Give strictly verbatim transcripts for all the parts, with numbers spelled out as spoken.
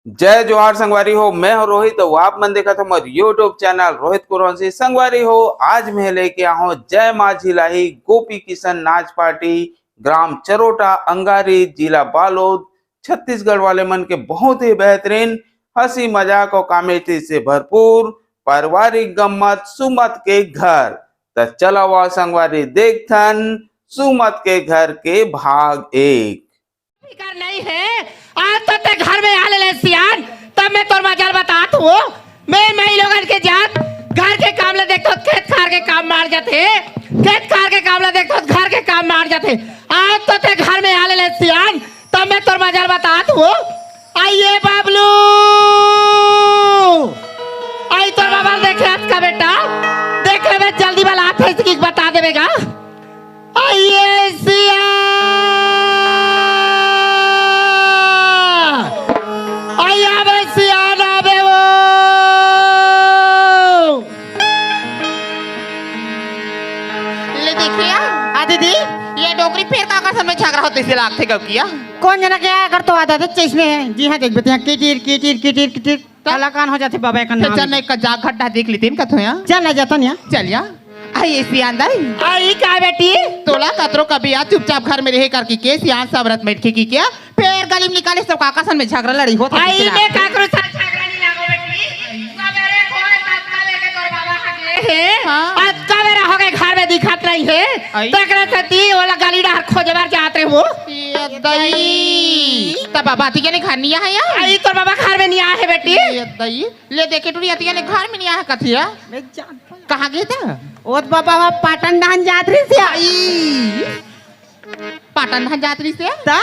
जय जोहार संगवारी हो, मैं हूं रोहित अउ आप मन देखत हो मोर YouTube चैनल रोहित कुरवंशी। संगवारी हो, आज मैं लेके आहूं जय माँ झिलाही गोपी किशन नाच पार्टी, ग्राम चरोटा अंगारी, जिला बालोद, छत्तीसगढ़ वाले मन के बहुत ही बेहतरीन हंसी मजाक और कॉमेडी से भरपूर पारिवारिक गम्मत सुमत के घर। त चला वा संगवारी देखथन सुमत के घर के भाग एक। फिकर नहीं है, आज तो ते घर में आ ले ले सियान, तब मैं तोर मजाल बतात हूँ। मैं, मैं ई लोगन के जात घर के काम ला देखत हो, खेत खार के काम मार जाते, खेत खार के काम ला देखत हो, घर के काम मार जाते। आज तो ते घर में आ ले ले सियान, तब मैं तोर मजाल बतात हूँ। आइए बाबलू, आई तोर बाबा देखे आज का बेटा, देख लेबे जल्दी वाला हाथ है इसकी बता देबेगा। आइए सिया, आइए बे सिया ना बे वो। ले देखिया। हाँ दीदी। ये डोकरी फेर का कसम में झगड़ा होते से लागथे गौकिया। कोन जना के आय कर तो आदत हे चइसने हे। जी हाँ, देख बेटिया, किटिर, किटिर, किटिर, किटिर। त? कलाकान हो जाथे बाबा एकर नाम। चल, एक जाग खड्डा देख लेतेन कथों या। चल ना जातन या। चल या। आई ए सियान दाई। आई का बेटी? तोला कतरो कबे या चुपचाप घर में रहे करके के सियान सब रत बैठ के की क्या? फेर गली में निकाले सब काका सन में झगड़ा लड़ी होत हे आई किसी मैं रात। काकरो साथ झगड़ा नहीं लागो बेटी। सबेरे खोए तत्का लेके तोर बाबा हगले हे। हाँ। अतका बेरा हो गए घर में दिखत नहीं हे। आई। तेकरे से ती ओला गली डहर खोजे बर जात रहे हो। ये दई। तब बाबा ती के नहीं घर नहीं आया? आई तोर बाबा घर में नहीं आए हे बेटी। ये दई। ले देखे टुरी अतिया ने घर में नहीं आया कथिया। मैं जानता हूँ। कहाँ गए था? ओत बाबा वा पाटन डाहन जात रहिस या। आई। पाटन धान जात रहिस हे? त?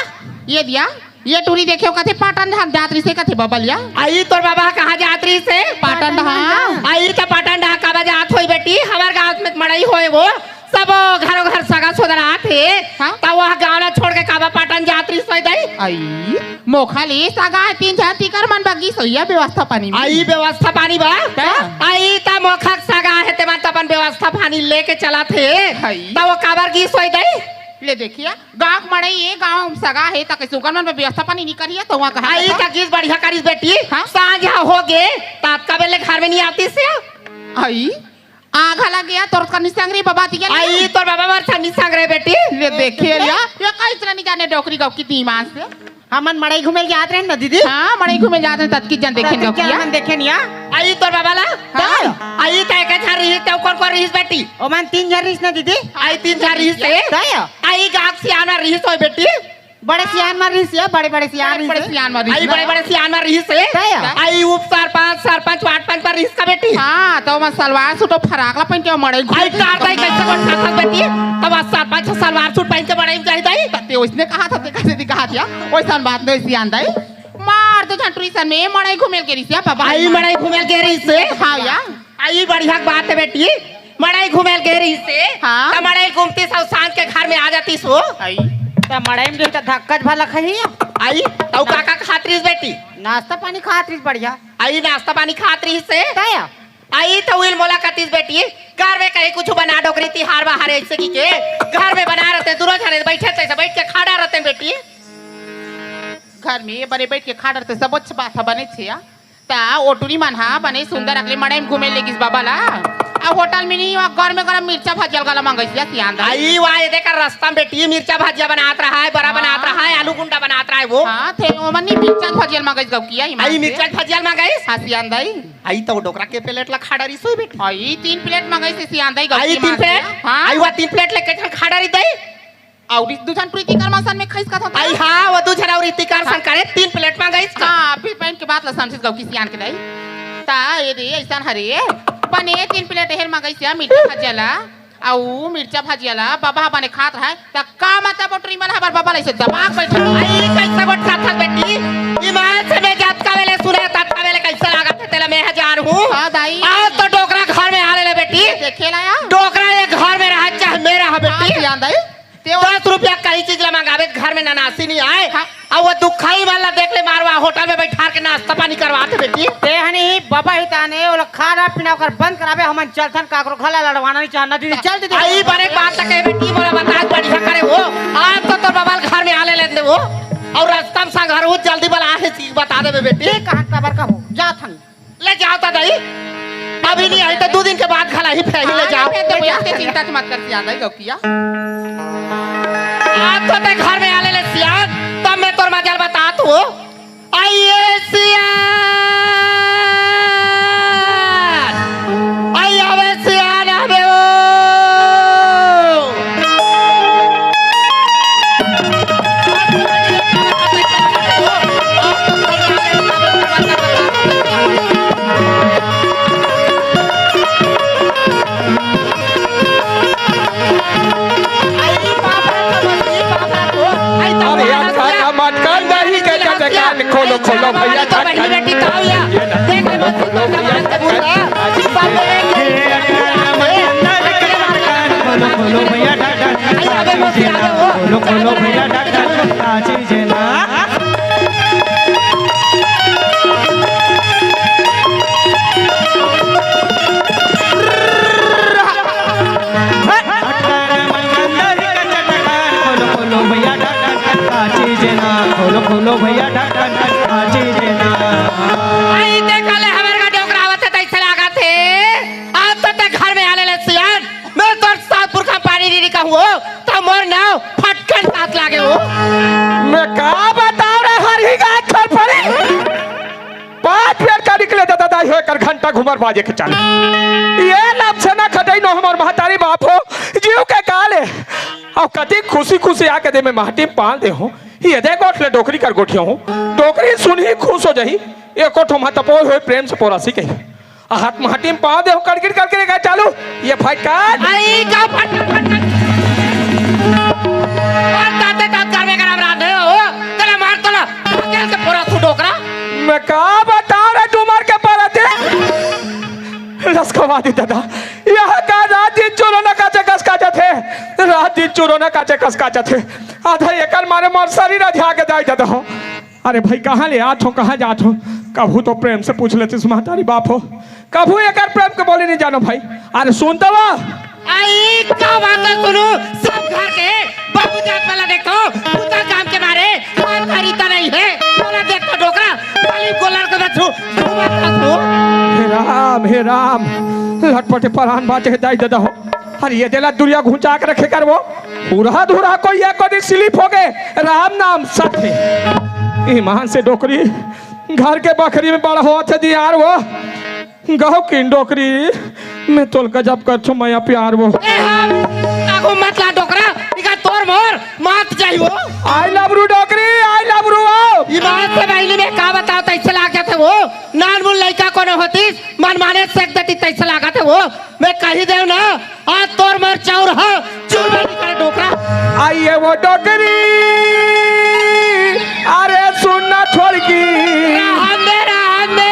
ये दिया, ये टूरी देखे कथे पाटन धान जात रहिस हे कथे बबलिया। आई तोर बाबा कहाँ जात रहिस हे? पाटन धान। आई त पाटन धान काबर जात होई बेटी, हमर गाँव में मड़ई होए वो, सब घरों घर सगा सोदरा आथे। हाँ? त वह गाँव ला छोड़ के काबर पाटन जात रहिस होई दाई? आई, मोखा ले सगा हे तीन झन तिकर मन बगी सोइया व्यवस्था पानी में। आई व्यवस्था पानी बा? त? आई त मोखा सगा हे ते मन त अपन व्यवस्था पानी लेके चलत हे। आई। त वो काबर गिस होई दाई? ले देखिया, गाँव के मड़ई ए, गाँव सगा हे, त कइसे ओकर मन में व्यवस्था पानी नइ करिया, त वहाँ कहाँ आई कथा? त गिस बढ़िया करिस बेटी। हाँ? सांझ ह हो गे, त कबे ले घर में नइ आतिस या? आई, आघा लग गया, तोर का निसंग रे बाबा, तिया ले। आई, तोर बाबा मोर संग निसंग रे बेटी। ले देखिए या, ये कइसे नइ जाने डोकरी गौकी दिमाग से। हमन मड़ई घूमे जात रहे न दीदी। हाँ, मड़ई घूमे जात रहे, ततकी जन देखे ततकी जन नौकिया। हमन देखे निया। आई तोर बाबा ला? हाँ। आई त एक झन रहिस, त ओकर को रहिस बेटी। ओमन तीन झन रहिस न दीदी। आई तीन झन रहिस हे। तय? आई गाँव सियान रहिस होय बेटी। बड़े सियान म रहिस हे, बड़े बड़े सियान रहिस बड़े हे। सियान म रहिस आई ना। बड़े बड़े सियान म रहिस हे। तय? आई उप सरपंच, सरपंच, वार्ड पंच पर रहिस का बेटी। हाँ, त ओमन सलवार सूट अउ फराक ला पहिन के मड़ई घूमे आई थे। कार दाई कइसे कोन खाथस बेटी? तब आज सरपंच सलवार सूट पहिन के मड़ई म जाही दाई। त ते ओइसने कहा था, ते कइसे दिखा दिया? ओइसन बात नहीं सियान दाई। मार दो झन टूरी सन में मड़ई घूमे ल गे रहिस या बाबा। आई मड़ई घूमे ल गे रहिस हे। हाँ या। आई बढ़िया के बात हे बेटी। मड़ई घूमे ल गे रहिस हे। हाँ। त मड़ई घूमतिस अउ सांझ के घर में आ जातिस हो। आई। त मड़ई में रहिस त धक्का भला खही। आई, त उ का का खात रहिस बेटी? नाश्ता पानी खात रहिस बढ़िया। आई नाश्ता पानी खात रहिस हे। तय? आई त उहिल मोला कतिस बेटी, घर में कहीं कुछ बना डोकरी तिहार बाहर ऐसे की के, घर में बना रहते, दूनो झने बैठे तइसे बैठ के खा डारते बेटी। घर में बने बैठ के खा डारते, सब अच्छा बात है, बने छे या। त ओ टूरी मन हा बने सुंदर अगले मड़ई में घूमे ले गिस बाबा ला। अब होटल में नहीं, वहाँ गरमे गरम मिर्चा भजिया गला मंगइस या सियान दाई। आई वाह, ये देखा रास्ता में बेटी मिर्चा भजिया बनात रहा है, बड़ा हाँ। बनात रहा है, आलू गुंडा बनात रहा है वो। हाँ, थे ओमन नहीं मिर्चा भजिया मंगइस गौकिया ही आई मांगइस। मिर्चा भजिया मंगइस। हाँ, सियान दाई। आई त ओ डोकरा के प्लेट ला खा डारिस होई बेटी। आई तीन प्लेट मंगइस हे सियान दाई आई गौकी तीन माँ से। प्लेट? हाँ। आई वा तीन प्लेट लेके झन खा डारिस दाई। अउ दू झन प्रीति कर मसन में खइस कथा। आई हाँ, वो दू झन अउ रीति कर हाँ। सन करे तीन प्लेट मंगइस का। हाँ, फिर पहन के बात ला समझिस गौकी सियान के दाई। त ये दे अइसन हरे। बने तीन प्लेट हेर मंगइस या मिर्चा भजिया ला। अउ मिर्चा भजिया ला बाबा हा बने खात रहा। त का मतलब ओ टूरी मन हमर बाबा ला अइसे दबा के बैठा? आई कइसे गोठ खात हस बेटी? ईमान से मैं जतका बेले सुने ततका बेले कइसे लागत हे तेला मैं ह जान हूँ। हाँ दाई। आज तो डोकरा घर में आ ले बेटी। देखे ला या? डोकरा ये घर में रहा चाहे मैं रहा हाँ बेटी। सियान दाई। ते ओ दस रुपया कहीं चीज ला मंगाबे घर में ननासी नहीं आए। हाँ। अउ वो दुखाई वाला देख ले मारवा होटल में बैठार के नाश्ता पानी करवात हे बेटी। ते हनी ही बाबा ही ताने ओला खाना पीना ओकर बंद कराबे हमन चलथन काकरो घर ला लड़वाना नहीं चाहना दीदी चल दीदी। आई बड़े बात तक है बेटी मोला बता बढ़िया करे वो। आज तो तोर बाबा घर में आ ले लेते वो। अउ रस्ता म संघरहू जल्दी बला हे, चीज बता देबे बेटी। ये कहाँ काबर का हो? जात हन। ले जाव त दई। अभी नहीं आई त दू दिन के बाद घला ही फेर ही ले जाव। अरे, तो भैया, ते चिंता मत कर, सियान दाई गौकिया। आज तो ते घर में आले ले सियान, तब मैं तोर मजा ल बतात हूँ। आइए सियान, आई आवे सियान आवे ओ। अरे यार, का, का मटका नहीं के चटकान, खोलो, खोलो भैया, तो बहनी ढक्कन। बेटी तो आओ यार। देख ले, मत खोलो भैया, ढक्कन। खोलो, खोलो भैया, ढक्कन। खोलो, खोलो भैया, ढक्कन। खोलो, खोलो भैया ढक्कन, का चीज ना। खोलो, खोलो भैया ढक्कन, का चीज ना। आई देखा ले हमर का डोकरा आवत हे, तइसे लागत हे। आज तो ते घर में आले ले सियान, मैं तोर सात पुरखा पानी नी कहूँ हो, त मोर नाव फटकन साथ लागे हो। मैं का बताओ रे, हर ही गाय खर पड़ी। पाँच पेड़ का निकले दादा, दाई हो एकर घंटा घुमर बाजे के चालू। ये लब से ना खटई नो हमर महतारी बाप हो, जीव के काले। अउ कति खुशी खुशी आके दे में माटी पाल दे हो। ये दे गोठ ले डोकरी कर गोठिया हो। डोकरी सुनही खुश हो जाही। एको ठो महता पोय होय प्रेम से पोरासी कही। आ हाथ माटी में पाव दे हो, कड़किड़ कड़किड़ का चालू। ये फटकार। आई का फट, फट, फट। और ताते तात करवे करम रात है हो। तेरा मार तला। तेल के पोरा तू डोकरा। मैं का बताओ रे, डूमर के परत हे। लसकवा दी दादा। यहाँ का रात दिन चोरो न काचे कस काचत हे। रात दिन चोरो न काचे कस काचत हे। आधा एकल मारे मोर शरीर अधिया के दाई दादा हो। अरे भाई, कहाँ ले आत हो, कहाँ जात हो? कभू तो प्रेम से पूछ लेतिस महतारी बाप हो। कभू एकर प्रेम के बोली नहीं जानो भाई। अरे सुन तो वो। आई का बात है, सुनो, सब घर के बाबू जात वाला देखो, पूजा काम के मारे, हाथ धरी तो नहीं है, बोला देख तो डोकरा, खाली गोलर को बच्चू, घुमा था तू। हे राम, हे राम, लटपटे परान बाटे दाई दादा हो। अरे ये देला दुरिया घुंचा के रखे कर वो, पूरा धुरा कोई एक दिन स्लिप हो गए, राम नाम सत्य। ईमान से डोकरी, घर के बखरी में बड़ होत हे दियार वो। गौ किन डोकरी, मैं तोल गजब करथो मया प्यार वो। ए हाँ, आगो मत ला डोकरा, इका तोर मोर मात जाई वो। I love you डोकरी, I love you। ई बात से पहली मैं का बताओ, तैसे लाग जाते वो। नान मुन लइका कोनो होतीस, मन माने सेक देती, तैसे लागत हे वो। मैं कही देव ना, आज तोर मोर चाउर ह चूरमा निकल डोकरा। आइए वो डोकरी, अरे सुन ना छोड़ की। रहन दे, रहन दे।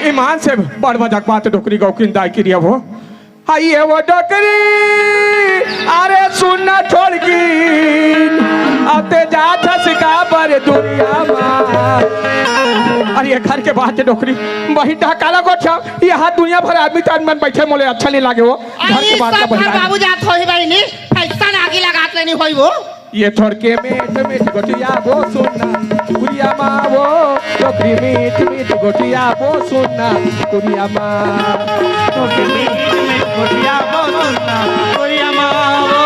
ईमान से बड़ मजाक बात डोकरी गौकिन दाई किरिया वो। आइए वो डोकरी, अरे सुन ना छोड़ की। अब ते जात हस का बर दुरिया मा। अरे ये घर के बात हे डोकरी, वही ढकाला गोठिया। यहाँ दुनिया भर आदमी तन मन बैठे मोले अच्छा नहीं लागे वो। घर के आई बात का सब बहिरा घर है। बाबू जात होही बहिनी, फैशन आगी लगात लेनी होई वो। ये थोड़के मीठ मीठ गोठिया वो सुन ना, कुरिया माँ वो, डोकरी मीठ मीठ गोठिया वो सुन ना, कुरिया माँ। थोड़के मीठ मीठ गोठिया वो सुन ना, कुरिया माँ वो,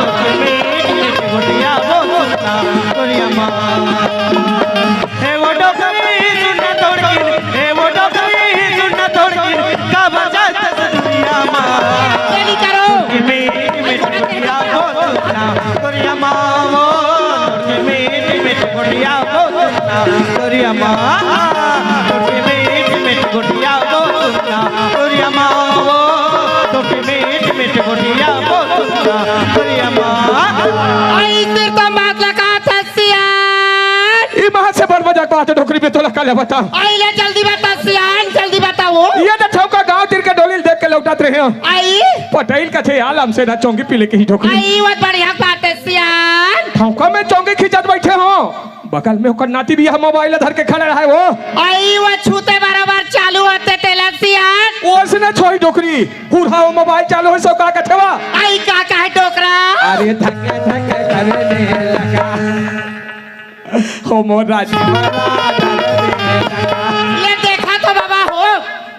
थोड़के मीठ मीठ गोठिया वो सुन ना, कुरिया माँ। हे वो डोकरी सुन ना थोड़किन, हे वो डोकरी सुन ना थोड़किन, का बजात हस दुरिया मा। जल्दी करो। थोड़की मीठ मीठ गोठिया वो सुन ना, कुरिया माँ वो, थोड़की मीठ मीठ गोठिया वो सुन ना, कुरिया माँ। थोड़की मीठ मीठ गोठिया वो सुन ना, कुरिया माँ वो, थोड़की मीठ मीठ गोठिया वो सुन ना, कुरिया माँ। आई सिर तो मात लगा था सियान। ई महा से बड़ मजाक बात हे, डोकरी में तोला काले बता। आई ले जल्दी बता सियान, जल्दी बता वो। ये तो ठौका गांव तीर के डोली देख के लौटत रहे हो। आई। पटैल का थे आलम से ना चौंगी पी लेके ही डोकरी। आई वो बढ़िया बात हे सियान। ठौका में चौंगी खींचत बैठे हो। बगल में ओकर नाती भी मोबाइल धर के खड़ा रहे वो। आई वो छूते बराबर चालू होते तेला सियान। ओसने छोई डोकरी। पूरा वो मोबाइल चालू है सो का कथे वा। आई का का है डोकरा। अरे धक धक करने लगा। हो मोर राजी। ये देखा तो बाबा हो,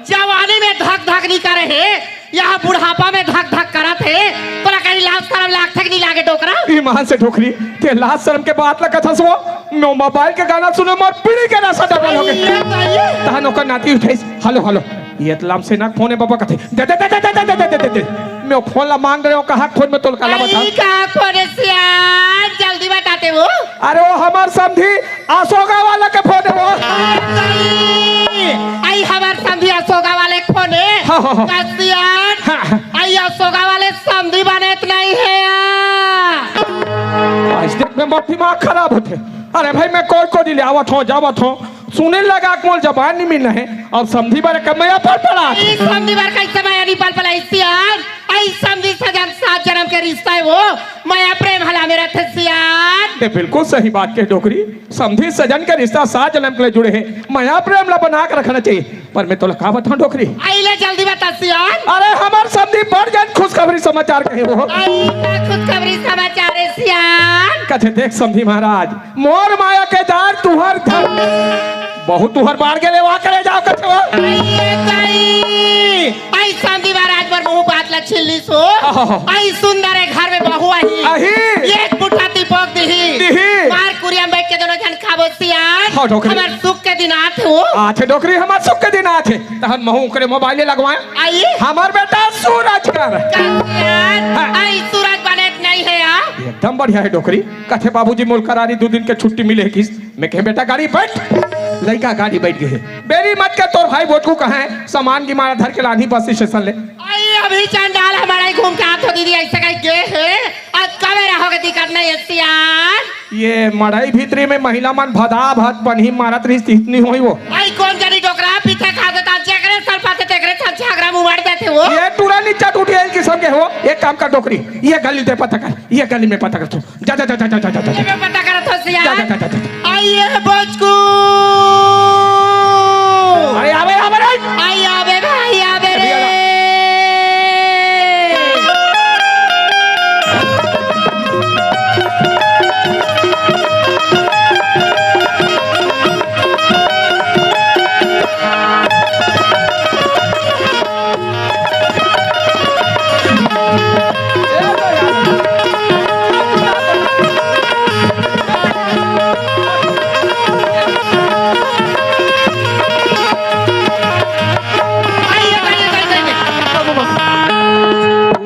जवानी में धक धक नहीं करे हे, यहाँ बुढ़ापा में धक धक करत हे। तोला कहीं लाज शरम लागथे कि नहीं लागे डोकरा? ईमान से डोकरी, ते लाज शरम के बात ला कथस वो? मैं मोबाइल के गाना सुने मोर पीढ़ी के नशा डबल हो गए। ये तो ये। तहन ओकर नाती उठाइस, "हेलो, हेलो।" ये तलाम से ना फोन हे बाबा कथे, "दे, दे, दे।" मैं फोन ला मांग रहे हो, कहा फोन में तोल काला बता। आई का फोन हे सियान, जल्दी बताते वो। अरे वो हमार समधी अशोका वाला के फोन हे वो। आई, आई हमार समधी अशोका वाले के फोन हे। हाँ, हाँ, हाँ। का सियान, हाँ, हाँ। आई अशोका वाले समधी बने त नहीं हे यार। आज देख में मोर दिमाग खराब होथे। अरे भाई मैं कोई को नहीं ले आवत हो, जावत हो। सुने लगा के मोर जबान नहीं मिलना है। अब समधी बारे कब मैं पर पड़ा। ई समधी बार कैसे मैं नहीं पल पला सियान? आई समधी सजन सात जन्म के रिश्ता हे वो। मया प्रेम हला मेरा थे सियान। ते बिल्कुल सही बात कहे डोकरी। समधी सजन के रिश्ता सात जन्म के लिए जुड़े हे। मया प्रेम ला बना के रखना चाहिए। पर मैं तोला का बताऊं डोकरी? आई ले जल्दी बता सियान। अरे हमार समधी बड़ जन खुशखबरी समाचार कहे वो। आई का खुशखबरी समाचार हे सियान? कथे देख समधी महाराज, मोर माया के दार तुहर धन। बहुत तुहर बाढ़ गेले, वा करे जाओ कथे वो। आई ये ताई। आई समधी महाराज मोर मुंह बात ला छीन लिस हो। आहो। आई सुंदर हे घर में बहू आही। आही। एक मुट्ठा तिपोक दिही। दिही। मार कुरिया में बैठ के दोनों जन खाबो सियान। हाँ, डोकरी। हमार सुख के दिन आथे वो। आथे डोकरी, हमार सुख के दिन आथे। तहन महू ओकरे मोबाइल लगवाए। आई। हमार बेटा सूरज कर। का सियान? हाँ। आई सूरज बने त नहीं हे यार। एकदम बढ़िया हे डोकरी। कथे बाबूजी मोल करारी दू दिन के छुट्टी मिले हे किस। मैं कहे बेटा गाड़ी बैठ। लइका गाड़ी बैठ गए हे। बेरी मत कर तोर भाई बोटकू कहाँ हे? सामान की माला धर के लानी बस स्टेशन ले। आई अभी चंडाल हमारा ही घूम के आत हो दीदी, ऐसे कहीं गे हे। अब कबे रहोगे दिक्कत नहीं हे सियान। ये मड़ई भीतरी में महिला मन भदा भद पनही मारत रहिस, इतनी होई वो। आई कोन जनी डोकरा पीछे खा देता, जेकरे सर पाते तेकरे सर छागरा मुंह मार देते वो। ये टूरा नीचा टूटी है किस्म के हो। एक काम कर डोकरी, ये गली दे पता कर, ये गली में पता कर तू। जा, जा, जा। ये मैं पता करत हो सियान। जा, जा, जा, जा, जा। आइए बचकू। अरे आवे, आवे रे। आई आवे भाई, आवे रे।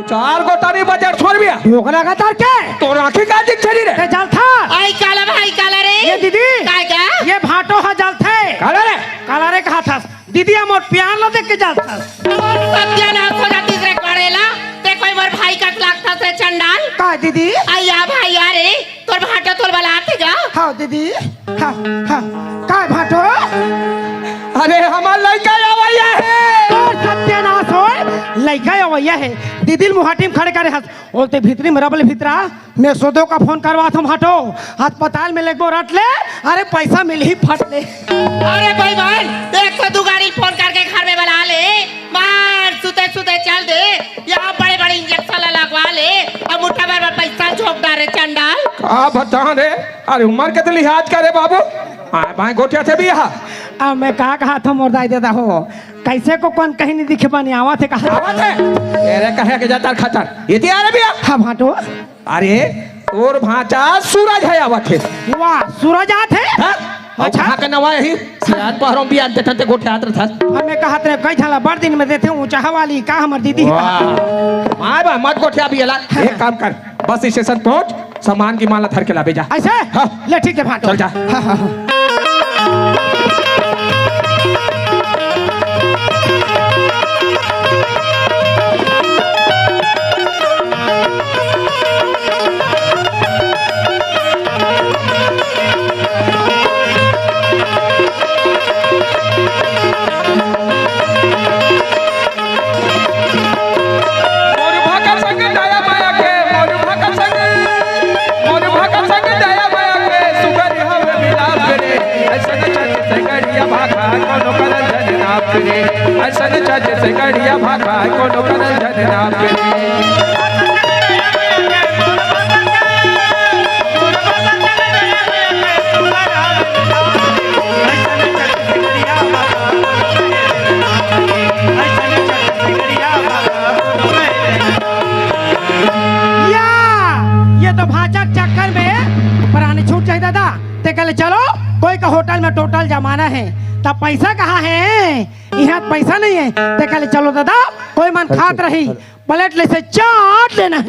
चार गोटा नहीं बजर छोड़ बिया। ओकरा का तार के? तोर आँखी का दिख छरी रे? ते जलथा। आई काला भाई काला रे। ये दीदी। काय का? ये भाटो हा जलथे। काला रे? काला रे कहा था। दीदी, हम मोर प्यार ला देख के जात हस। मोर सत्यानाश हो जातिस रे कड़ेला, ते कोई मोर भाई कस लागथस रे चंडाल। का दीदी? अइया भइया रे, तोर भांटो तोर बलात हे गा। हाँ दीदी, हाँ, हाँ, का भांटो? अरे हमार लइका अवइया हे। तोर सत्यानाश होय, लइका अवइया हे। दीदी ल मुहाटी म खड़े करे हस, ओते भीतरी म रबल भीतरा। मैं सोदो का फोन करवाथों भांटो, अस्पताल में लेगो रट ले, अरे पैसा मिलही फट ले। अरे बेईमान, एक सौ दू गाड़ी फोन करके घर में बला ले, मार सुते सुते चल दे, यहाँ बड़े बड़े इंजेक्शन ला लगवा ले, अब मुट्ठा भर में पैसा झोंक डारे चंडाल। का बता रे, अरे उमर के तो लिहाज करे बाबू, आय बाय गोठियाथे भी यहाँ। अब मैं का कहाथों मोर दाई ददा हो, कैसे को कोन कहीं नहीं दिखे बनी आवथे कहा। आवथे? तेरे कहे के जाता खतर, ये ते आ रे भइया। हाँ भांटो। अरे, तोर भांचा सूरज हे आवत हे। वाह, सूरज आत हे? हाँ? अच्छा। अउ कहाँ के नवा हे? सियान पहरों भी आते थे, गोठियात रहत हस। हमें कहत रहे, कई झाला बड़ दिन में देथे ऊंचा हवाली, का हमर दीदी हे? वाह। माय बा, मत गोठिया भी एला। हाँ। एक काम कर, बस स्टेशन पहुंच, सामान की माला धर के लाबे जा। ऐसे? हाँ। ले, ठीक हे, भांटो। चल जा। हाँ, हाँ, हाँ। मोर भाकर संग दया माया के, मोर भाकर संग, मोर भाकर संग दया माया के, सुगरी हवे मिलाप रे। ऐसन चंद से गड़िया भाखा, कोनो करन झन नाप रे। ऐसन चंद से गड़िया भाखा, कोनो करन झन नाप रे। होटल में टोटल जमाना हे, त पैसा कहाँ हे? इहाँ पैसा नहीं हे। ते कहले, "चलो दादा, कोई मन खात रही, प्लेट ले से चाट लेना हे।"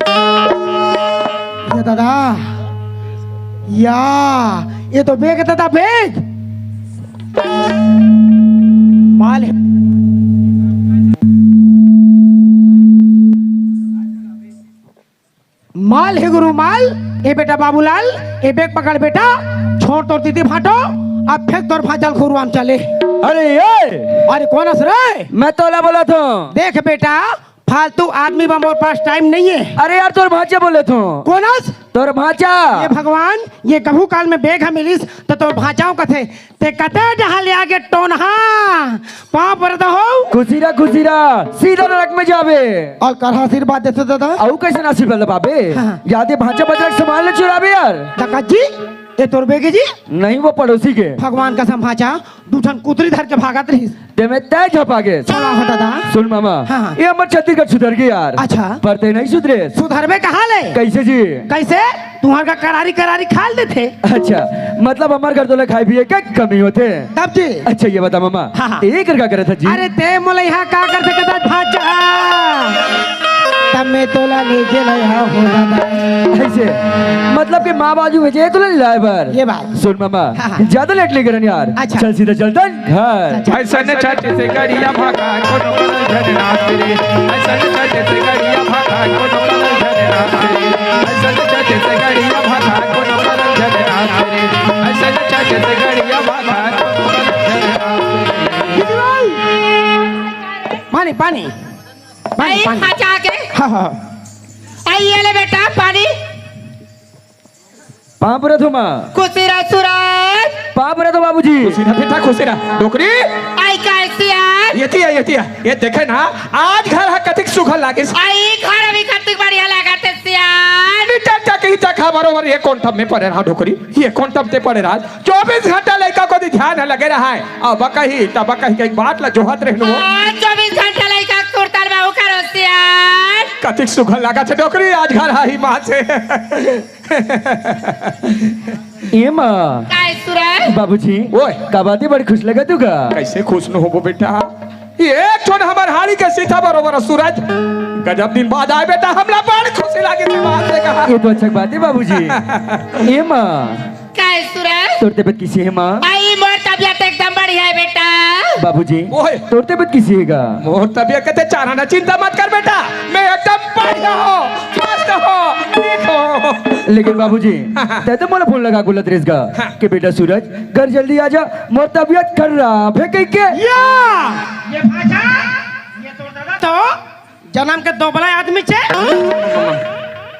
ये दादा, या, ये तो बेग दादा, बेग। माल हे, माल हे गुरु माल। ए बेटा बाबूलाल, ए बेग पकड़ बेटा, छोड़ तोर दीदी भाटो, अब फेंक तोर भांचा ल खुरवा म चले। अरे ये, अरे कोन अस रे? मैं तोला बोलत हूँ। देख बेटा, फालतू आदमी बा, मोर पास टाइम नहीं हे। अरे यार, तोर भांचा बोलत हूँ। कोन अस? तोर भांचा। ये भगवान, ये कहूँ काल में बेग ह मिलिस, त तोर भांचा हूँ कथे। ते कते डहर ले आगे टोनहा, पाँव परत हँव। खुशी रह, खुशी रह, सीधा नरक में जाबे। अउ करहा आशीर्वाद देथे दादा। अउ कइसन आशीर्वाद ल पाबे? हाँ। जादे भांचा बजरंग सामान ल चुराबे यार। डकैत जी, ये तोर बेग हे जी? नहीं, वो पड़ोसी के। भगवान कसम भांचा, दू ठन कुतरी धर के भागत रहिस। तेमे तैं झपा गेस। चला हो दादा। सुन मामा, हाँ, हाँ। ये हमर छत्तीसगढ़ सुधर गे यार। अच्छा। पर तें नहीं सुधरेस। सुधरबे कहाँ ले? कइसे जी? कइसे? तुँहर का करारी करारी खा ल देथे। अच्छा, मतलब हमर घर तोला खाए पिए के कमी होथे। तब जी। अच्छा, ये बता मामा, हाँ, हाँ। ये कर का करत हस जी? अरे ते मोला यहाँ का करथे के दादा भांचा? तब मैं तोला लेके लाया हूँ दादा। अइसे, मतलब कि माँ बाजू भेजे हे तोला लाए बर। ये बात। सुन मामा, हाँ, हाँ। जादा लेट नहीं करन यार। अच्छा। चल सीधा चल तन घर। अच्छा। अइसन छठ से गड़िया भाखा, कोनो करल झन नाच रे। अइसन छठ से गड़िया भाखा, कोनो करल झन नाच रे। अइसन छठ से गड़िया भाखा, कोनो करल झन नाच रे। अइसन छठ से गड़िया भाखा, कोनो करल झन नाच रे। पानी, पानी। पानी, आई पानी। खा जाके। हाँ, हाँ। आई ये ले बेटा पानी। पाँव परत हँव माँ। खुशी रह सूरज। पाँव परत हँव बाबूजी। खुशी रह बेटा, खुशी रह। डोकरी। आई कइसे यार? ये तिया, ये तिया। ये देखे ना, आज घर ह कतिक सुघर लागिस। आई घर भी कतिक बढ़िया लागत हे सियान। मीटर तक ही तक ह बरोबर ये कोन टब में पड़े रहा डोकरी? ये कोन टब ते पड़े रहा? चौबीस घंटा लइका कोती ध्यान ह लगे रहा हे। अब कही, तब कही, कही बात ला जोहत रहनु। आज चौबीस घंटा लइका सुरतल में ओकर होशियार। कतिक सुघर लागत हे डोकरी, आज घर ह ही माँ से। ए माँ। काय सूरज? बाबूजी। ओए। का बात हे, बड़ी खुश लगत हव का? कइसे खुश न होबो बेटा? ये एक ठन हमर हाड़ी के सीता बरोबर सूरज। गजब दिन बाद आए बेटा, हमला बड़ खुशी लागे ते बात से कहा। ये तो अच्छा बात हे बाबूजी। ए माँ। काय सूरज? तोर तबियत कइसे हे माँ? आई मोर तबियत एकदम बढ़िया हे बेटा। बाबूजी। ओए। तोर तबियत कइसे हे गा? मोर तबियत के ते चारा ना चिंता मत कर बेटा, मैं एकदम बढ़िया हँव, स्वस्थ हँव, ठीक हँव। लेकिन बाबूजी, हाँ, हाँ। ते तो मोला फोन लगा के बोलत रहिस गा हाँ। कि बेटा सूरज, घर जल्दी आ जा, मोर तबियत खराब हे कहिके। या! ये भांचा, ये तोर दादा तो जनम के दोबला आदमी छे।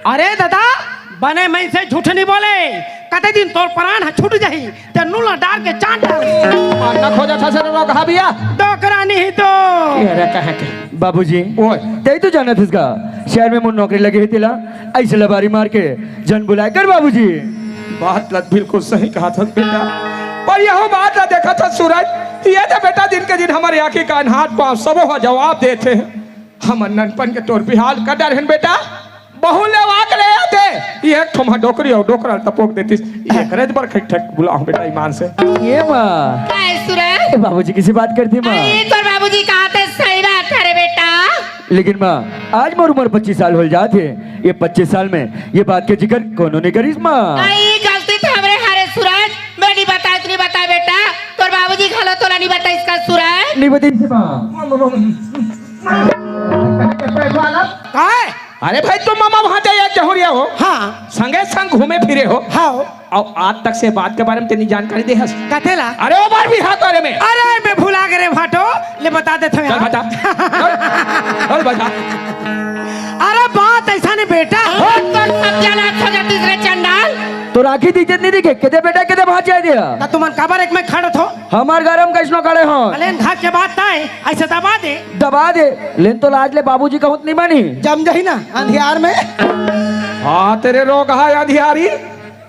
अरे दादा, बने मइनसे झूठ नहीं बोले, कते दिन तोर प्राण ह छूट जाही, ते नून ला डार के चाट डार। मारना खोजत हस रे रोगहा बिया। डोकरा नहीं तो। ये रे कहे के। बाबूजी, ओए। ते तो जानत हस गा, शहर में मोर नौकरी लगे हे तेला, अइसे लबारी मार के झन बुलाए कर बाबूजी। बात ला बिल्कुल सही कहत हस बेटा, पर यहू बात ला देखत हस सूरज, ये तो बेटा दिन के दिन हमर आँखी कान हाथ पाँव सबो ह जवाब देथे। हमर ननपन के तोर बिहाव कर डरेन बेटा, बहू लेवा के ले आते, ये एक ठो मा डोकरी अउ डोकरा ल टपोक देतिस, ये करे बर खट खट बुलाहूँ बेटा ईमान से। ए माँ। काय सूरज? ए बाबूजी कइसे बात करथे माँ? अरे तोर बाबूजी कहत हे सही बात हे रे बेटा। लेकिन माँ, आज मोर उमर पच्चीस साल हो जात हे, ये पच्चीस साल में ये बात के जिक्र कोनो नहीं करिस माँ। आई गलती तो हमरे हरे सूरज, मैं नहीं बताए तो नहीं बताए बेटा, तोर बाबूजी घलो तोला नहीं बताइस का सूरज। नहीं बताइस माँ। काय? अरे भाई, तुम मामा भांचा एक जहुरिया हो। हाँ। संगे संग घूमे फिरे हो। हाँ। अउ आज तक से बात के बारे में तेनी जानकारी दे हस। कथे ला? अरे ओ बार बिहाव करे में। अरे मैं भुला गे रे भांटो, ले बता देथँव चल यार। बता। चल, चल बता। अरे बात अइसन हे बेटा। ओ तोर सत्यानाश हो जातिस रे चंडाल। तोर आँखी दिखत नहीं दिखे, कते बेटा कते भांचा दे। त तुमन काबर एक में खड़त हो? हमर घर हम कइसनो खड़े हँव। अलेन घर के बात ताय, अइसे दबा दे। दबा दे, लेन तो लाज ले बाबूजी कहूँ त नहीं मानी। जम जाही ना अंधियार में। हाँ, तेरे रोगहा अंधियारी।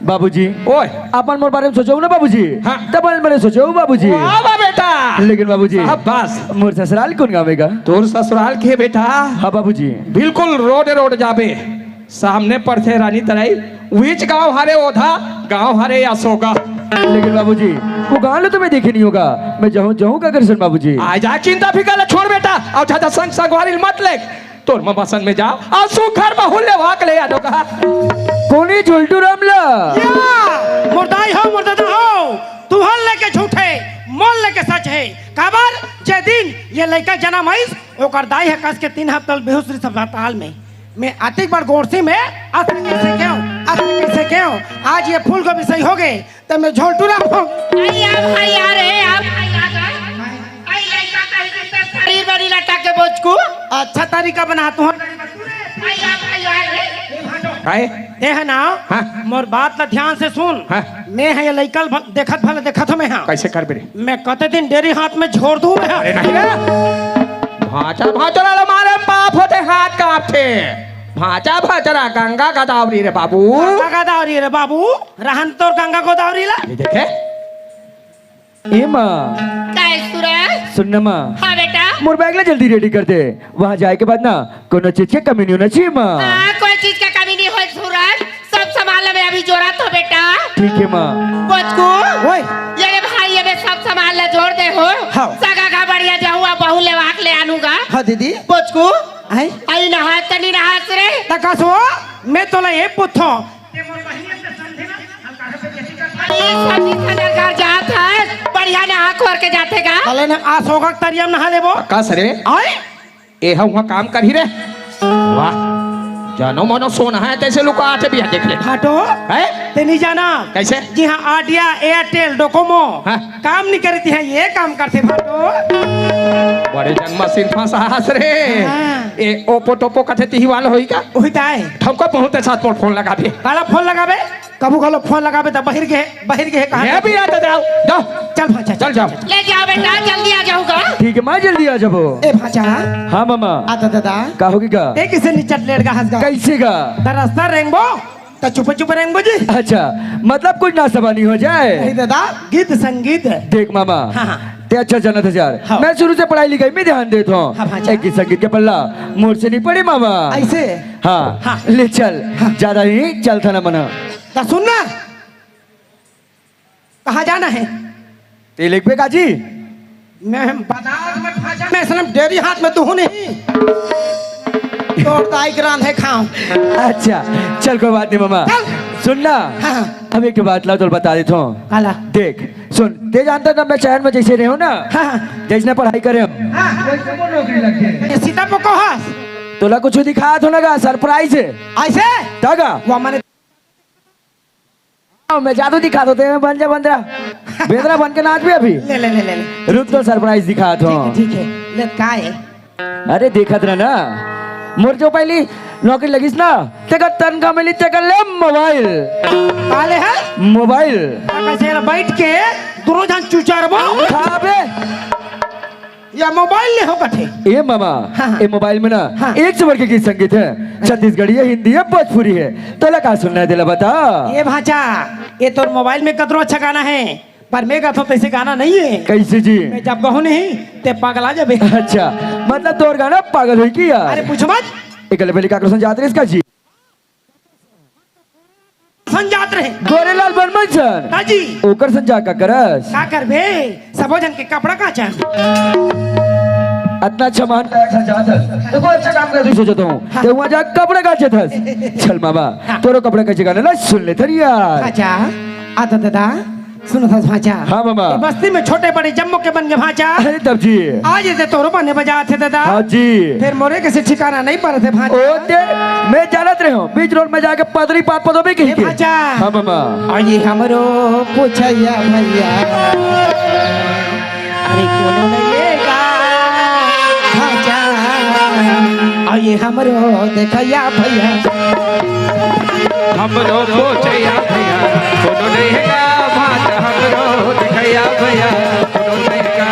बाबूजी, ओए। अपन मोर बारे में सोचो ना बाबूजी। हाँ। तब मैंने सोचो बाबूजी। वाह, वाह बेटा। लेकिन बाबूजी, शाबाश। मोर ससुराल कोन गाँव में गा? तोर ससुराल के बेटा? हाँ बाबूजी। बिल्कुल रोड रोड जाबे, सामने पड़थे रानी तराई, बीच गाँव हरे ओधा, गाँव हरे असोगा। लेकिन बाबूजी, वो गांव लो तो मैं देखे नहीं होगा। मैं जाऊं, जाऊं का करसन बाबूजी? आ जा, चिंता फिकर ला छोड़ बेटा, अउ ज्यादा संग संगवारी ल मत ले। तोर ममा संग में जा, अउ सुघर बहू लेवा के ले आ दो कहा। कोनी झोलटू राम ला? या, मोर दाई हो, मोर ददा हो, तुहन लेके झूठ हे, मोर लेके सच हे। काबर, जे दिन ये लइका जनम आइस, ओकर दाई ह कस के तीन हफ्ता ले बेहोश रहिस अस्पताल में। मैं अतिक बड़ गोरसी में अतिक कइसे केंव, अतिक कइसे केंव, आज ये फूल गोभी सही हो गे, त मैं झोलटू राम हो। अरे यार, भाई यार, ए, आप भाई यार, आई लइका कहीं के शरीर बड़ी लटा के बोचकू। अच्छा तरीका बना तू। भाई यार, भाई यार, ए। काय? ते ह ना, हाँ। मोर बात ला ध्यान से सुन। हाँ। मैं ह ये लइका ल भ-, देखत भले देखत हंव मैं ह। कइसे करबे रे? मैं कते दिन डेरी हाथ में झोर दूं मैं ह। अरे नहीं रे। भांचा भांचरा ला मारे म पाप होथे, हाथ कांपथे। भांचा भांचरा गंगा गोदावरी रे बाबू। गंगा गोदावरी रे बाबू, रहन तोर गंगा गोदावरी ला। ये देखे? ए माँ। काय सूरज? सुन ना माँ। हाँ बेटा। मोर बैग ला जल्दी रेडी कर दे, वहाँ जाए के बाद ना कोनो चीज के कमी नहीं होना चाहिए माँ। हाँ, कोई चीज का कमी नहीं होय सूरज, सब सामान ला मैं अभी जोरत हंव बेटा। ठीक हे माँ। बोचकू। ओए। ये रे भाई, ये मैं सब सामान ला जोर दे हंव। हाँ। सगा का बढ़िया जाहूं, अब बहू लेवा के ले आनूं गा। हाँ दीदी। बोचकू। आई? आई नहात त नहीं नहास रे? त कस हो, मैं तोला ये पूछथंव। अरे, सब निकल घर जात हस, बढ़िया नहा खोर के जाथे गा। चले ना, आ सोगा के तरिया म नहा लेबो। कस रे? आय? ए ह उहाँ काम करही रे। वाह, जानो मानो सोना हे, तइसे लुकाथे भी हे, देख ले। भाटो, हैं? ते नहीं जाना। कइसे? जी हाँ, Idea, Airtel, Docomo। हाँ। काम नहीं करती है, ये काम करथे भाटो। बड़े जन मशीन फंसास रे। हाँ। ए Oppo Topo कथे तिही वाला होही का? ओही त आय। ठमका बहुत अच्छा फोन लगाबे। काला फोन लगाबे? कभू घलो फोन लगाबे त बहिर गे, बहिर गे कहा? मैं भी आता जाओ, जाओ। चल भांचा, चल जाओ। ले जाओ बेटा, जल्दी आ जाहू गा। ठीक हे माँ, जल्दी आ जाबो। ए भांचा। हाँ मामा। आ त ददा। का होगे गा? ते कइसे निचट लेट गा हस गा? कइसे गा? त रस्ता रेंगबो, त चुप चुप रेंगबो जी। अच्छा, मतलब कुछ ना सबा नहीं हो जाए। नहीं ददा, गीत संगीत। देख मामा, हाँ, हाँ। ते अच्छा जानत हस यार। हाँ। मैं शुरू से पढ़ाई लिखाई में ध्यान देत हंव। हाँ, भांचा। ए गीत संगीत के पल्ला मोर से नहीं पड़े मामा। अइसे? हाँ। हाँ। ले चल, हाँ। ज्यादा नहीं चलथा ना मना। त सुन ना, कहाँ जाना हे? ते लिखबे का जी? मैं बाजार में भांचा, मैं सनम डेरी हाथ में दूहूं नहीं। तोर दाई के रांधे खांव। अच्छा, चल कोई बात नहीं मामा। चल। सुन ना, हाँ, हाँ। अब एक बात ला तोला बता देत हंव। काला? देख, सुन, ते जानत हस ना मैं शहर में जइसे रहेंव ना, हाँ, हाँ। जइसने पढ़ाई करेंव। हाँ, हाँ। ये सीता पको हस। तोला कुछ दिखात हंव ना गा, surprise हे। अइसे? त गा। वो मने आओ, मैं जादू दिखात हंव, ते बन जा बंदरा। बेंदरा बन के नाचबे अभी। ले, ले, ले, ले, ले। रुक तो surprise दिखात हंव। ठीक हे, ठीक हे। ले, का हे? अरे देखत रह ना, मोर जो पहली नौकरी लगिस ना, तेकर तनखा मिली, तेकर ले मोबाइल। का ले हे? मोबाइल। कइसे बइठ के दूनों झन चुचरबो? खाबे। या मोबाइल ले हो कथे। ए मामा, हाँ, हाँ। ए मोबाइल में ना हाँ। एक से बढ़ के गीत संगीत हे, छत्तीसगढ़ी हे, हिंदी हे, भोजपुरी हे। तोला का सुनना हे, तेला बता। ए भांचा, ए तोर मोबाइल में कतरो अच्छा गाना हे, पर मैं गाथंव तइसे गाना नहीं हे। कइसे जी? मैं जब गाहूं नहीं, ते पागला जाबे। अच्छा, मतलब तोर गाना पागल होही का यार? अरे पूछ मत। एकले बेली काकर संग जात रहिस का जी? संग जात रहे। गोरेलाल बर्मन संग? हाँ जी। ओकर संग जा का करस? का करबे? सबो झन के कपड़ा कांचन। अतना अच्छा मान लायक संग जात हस, त कोई अच्छा काम करत होही सोचत हंव। हाँ। ते उहाँ जा कपड़ा कांचत हस। चल मामा, हाँ। तोरो कपड़ा कांचे गाना ला सुन लेथन यार। अच्छा, आ त ददा, सुनत हस भांचा? हाँ, मामा। ए बस्ती में छोटे बड़े जम्मो के बन गे भांचा। अरे तब जी। आज ए दे तोरो बने बजात हे ददा। हाँ जी। फेर मोरे कइसे ठिकाना नहीं परत हे भांचा। ओ दे, मैं जानत रहेंव, बीच रोड में जाके पदरी पात पदोबे कही ए के। भांचा। हाँ, मामा। अरे हमरो पूछइया भइया। अरे कोनो नहीं हे का भांचा। अरे हमरो देखइया भइया। हमरो पूछइया भइया, कोनो नहीं हे का भांचा, हमरो देखइया भइया, कोनो नहीं हे का।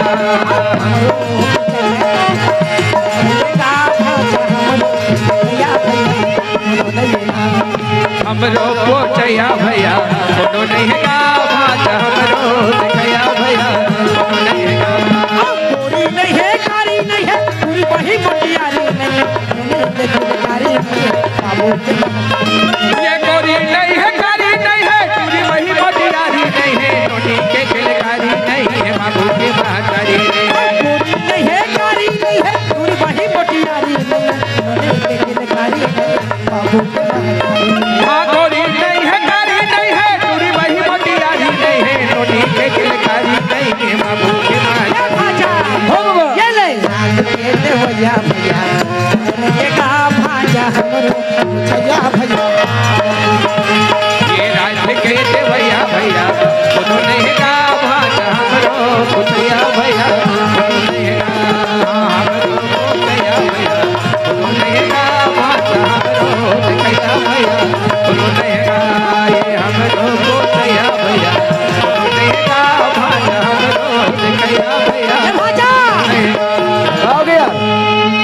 हमरो पूछइया भइया, कोनो नहीं हे का भांचा, हमरो देखइया भइया, कोनो नहीं हे का। कोरी नहीं हे, कारी नहीं हे, पूरी बही मोटियारी नहीं हे। ये कोरी नहीं हे, कारी नहीं हे, पूरी बही मोटियारी नहीं हे। नहीं है बाबू के महतारी। नहीं है कारी, नहीं है दूर वही मोटियारी, नहीं है सोने के किलकारी, नहीं है बाबू के महतारी। हाँ, गोरी नहीं है कारी, नहीं है दूर वही मोटियारी, नहीं है सोने के किलकारी, नहीं है बाबू के महतारी। ये भाजा, हो बाबा। ये ले। रात के देवैया भैया, ये का भाजा हमरो भैया भैया। ये राज के देवैया भैया, सुनो नहीं गा भात हमरो पुतैया भैया, सुनो नहीं गा हमरो पुतैया भैया, सुनो नहीं गा भात हमरो पुतैया भैया, सुनो नहीं गा ये हमरो पुतैया भैया, सुनो नहीं गा भात हमरो पुतैया भैया। ए भाजा! का हो गया?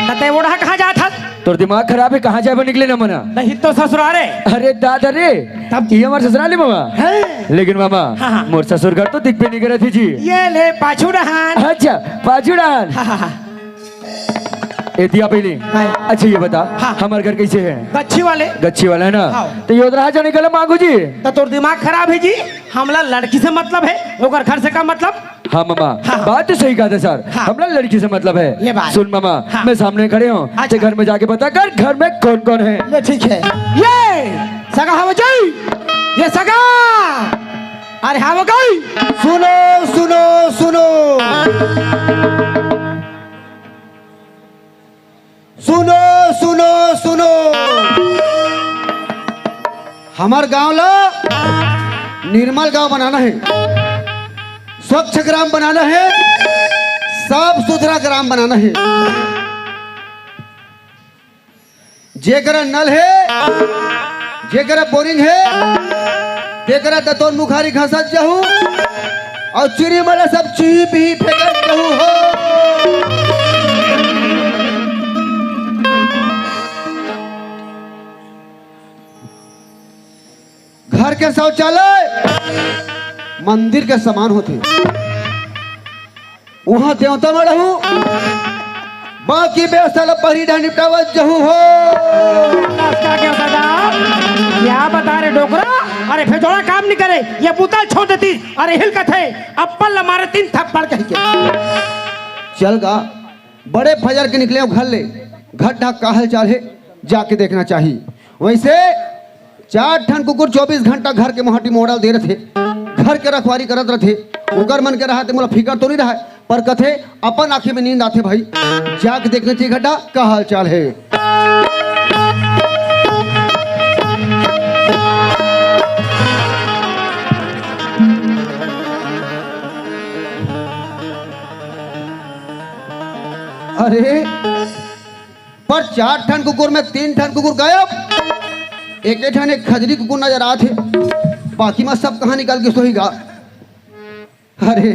त तैं ओढ़ा कहाँ जात हस? तोर दिमाग खराब हे, कहाँ जाए बर निकले ना मना? नहीं तो ससुरारे। अरे दादा रे, तब ये हमार ससुराल हे मामा। हैं? लेकिन मामा, हाँ, हाँ। मोर ससुर घर तो दिखबे नहीं करत हे जी। ये ले पाछू डहान। अच्छा, पाछू डहान। हाँ, हाँ, हाँ। ए दिया पहले। हाँ। अच्छा ये बता, हाँ। हमार घर कैसे हे? गच्छी वाले। गच्छी वाला हे ना? हाँ। तो ये उधर आ जाने का मांगू जी। तो तोर दिमाग खराब हे जी, हमला लड़की से मतलब हे, ओकर घर से का मतलब? हाँ मामा, हाँ, हाँ। बात तो सही कहा था सर, हाँ। हमला लड़की से मतलब हे। ये बात। सुन मामा, हाँ। मैं सामने खड़े हूँ, अच्छा। ते घर में जाके पता कर घर में कौन कौन हे। ले ठीक हे। ये सगा हवो जी, ये सगा। अरे हवो गई। सुनो, सुनो, सुनो। सुनो, सुनो, सुनो। हमर गांव ला निर्मल गांव बनाना हे, स्वच्छ ग्राम बनाना हे, साफ सुथरा ग्राम बनाना हे। जेकरा नल हे, जेकरा बोरिंग हे, तेकरा दतोन मुखारी घसत जाहू, अउ चिरी मला सब चीप ही फेंकत जाहू हो। घर के शौचालय मंदिर के समान होथे। उहाँ देवता म रहू, बाकी बेवस्था ल पहिली डहर निपटावत जहू हो। नमस्कार के दादा, क्या बता रे डोकरा? अरे फेर थोड़ा काम नहीं करे, ये बुता छोड़ देती। अरे हिल कथे, अप्पल ल मारे तीन थप्पड़ कहि के। चल गा, बड़े फजर के निकले हो घर ले, घर ढाक का हाल चाल हे, जाके देखना चाही। वैसे चार ठन कुकुर चौबीस घंटा घर के मोहाटी मोड़ा दे रथे, घर के रखवारी करत रथे। ओकर मन के रहत मोला फिकर तो नहीं रहय, पर कथे अपन आँखी में नींद आथे भाई, जाके देखना चाहिए घर ढाक का हाल चाल हे। अरे, पर चार ठन कुकुर में तीन ठन कुकुर गायब, एके ठन एक खजरी कुकुर नजर आत हे, बाकी म सब कहाँ निकल के सोही गा। अरे,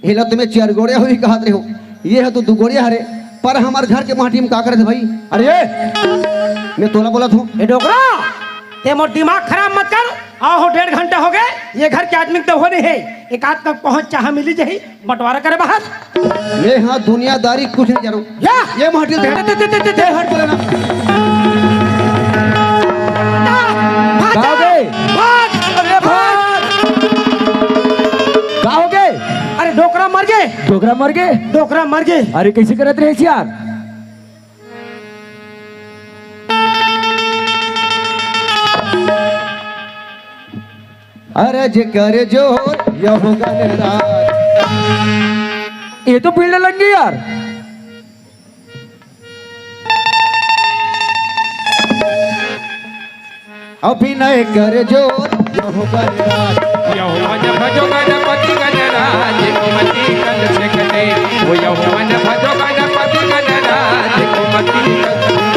एला तो मैं चार गोड़िया होही कहत रहे हो, ये ह तो दू गोड़िया हरे, पर हमर घर के माटी में का करत हे भाई? अरे, मैं तोला बोलत हूँ। ए डोकरा, ते मोर दिमाग खराब मत कर। आहो, डेढ़ घंटा हो गए, ये घर के आदमी तो हो नहीं है, एक आध तक पहुँच चाह मिली जही। बंटवारा करे बाहर। मैं हाँ दुनियादारी कुछ नहीं जानू। या। ये महटिल दे। दे, दे, दे, दे, दे। हट बोले ना। भाग, का हो गए? भाग। अरे भाग। का हो गए? अरे डोकरा मर गए। डोकरा मर गए? डोकरा मर गए। अरे कैसे करत रहे यार? अरज कर जोर यहु गणराज। ये तो भीड़ लग गई यार। अभिनय कर जोर यहु गणराज। यहु मन भजो गणपति गणराज, कुमति कलुष कटे। ओ यहु मन भजो गणपति गणराज, कुमति कलुष।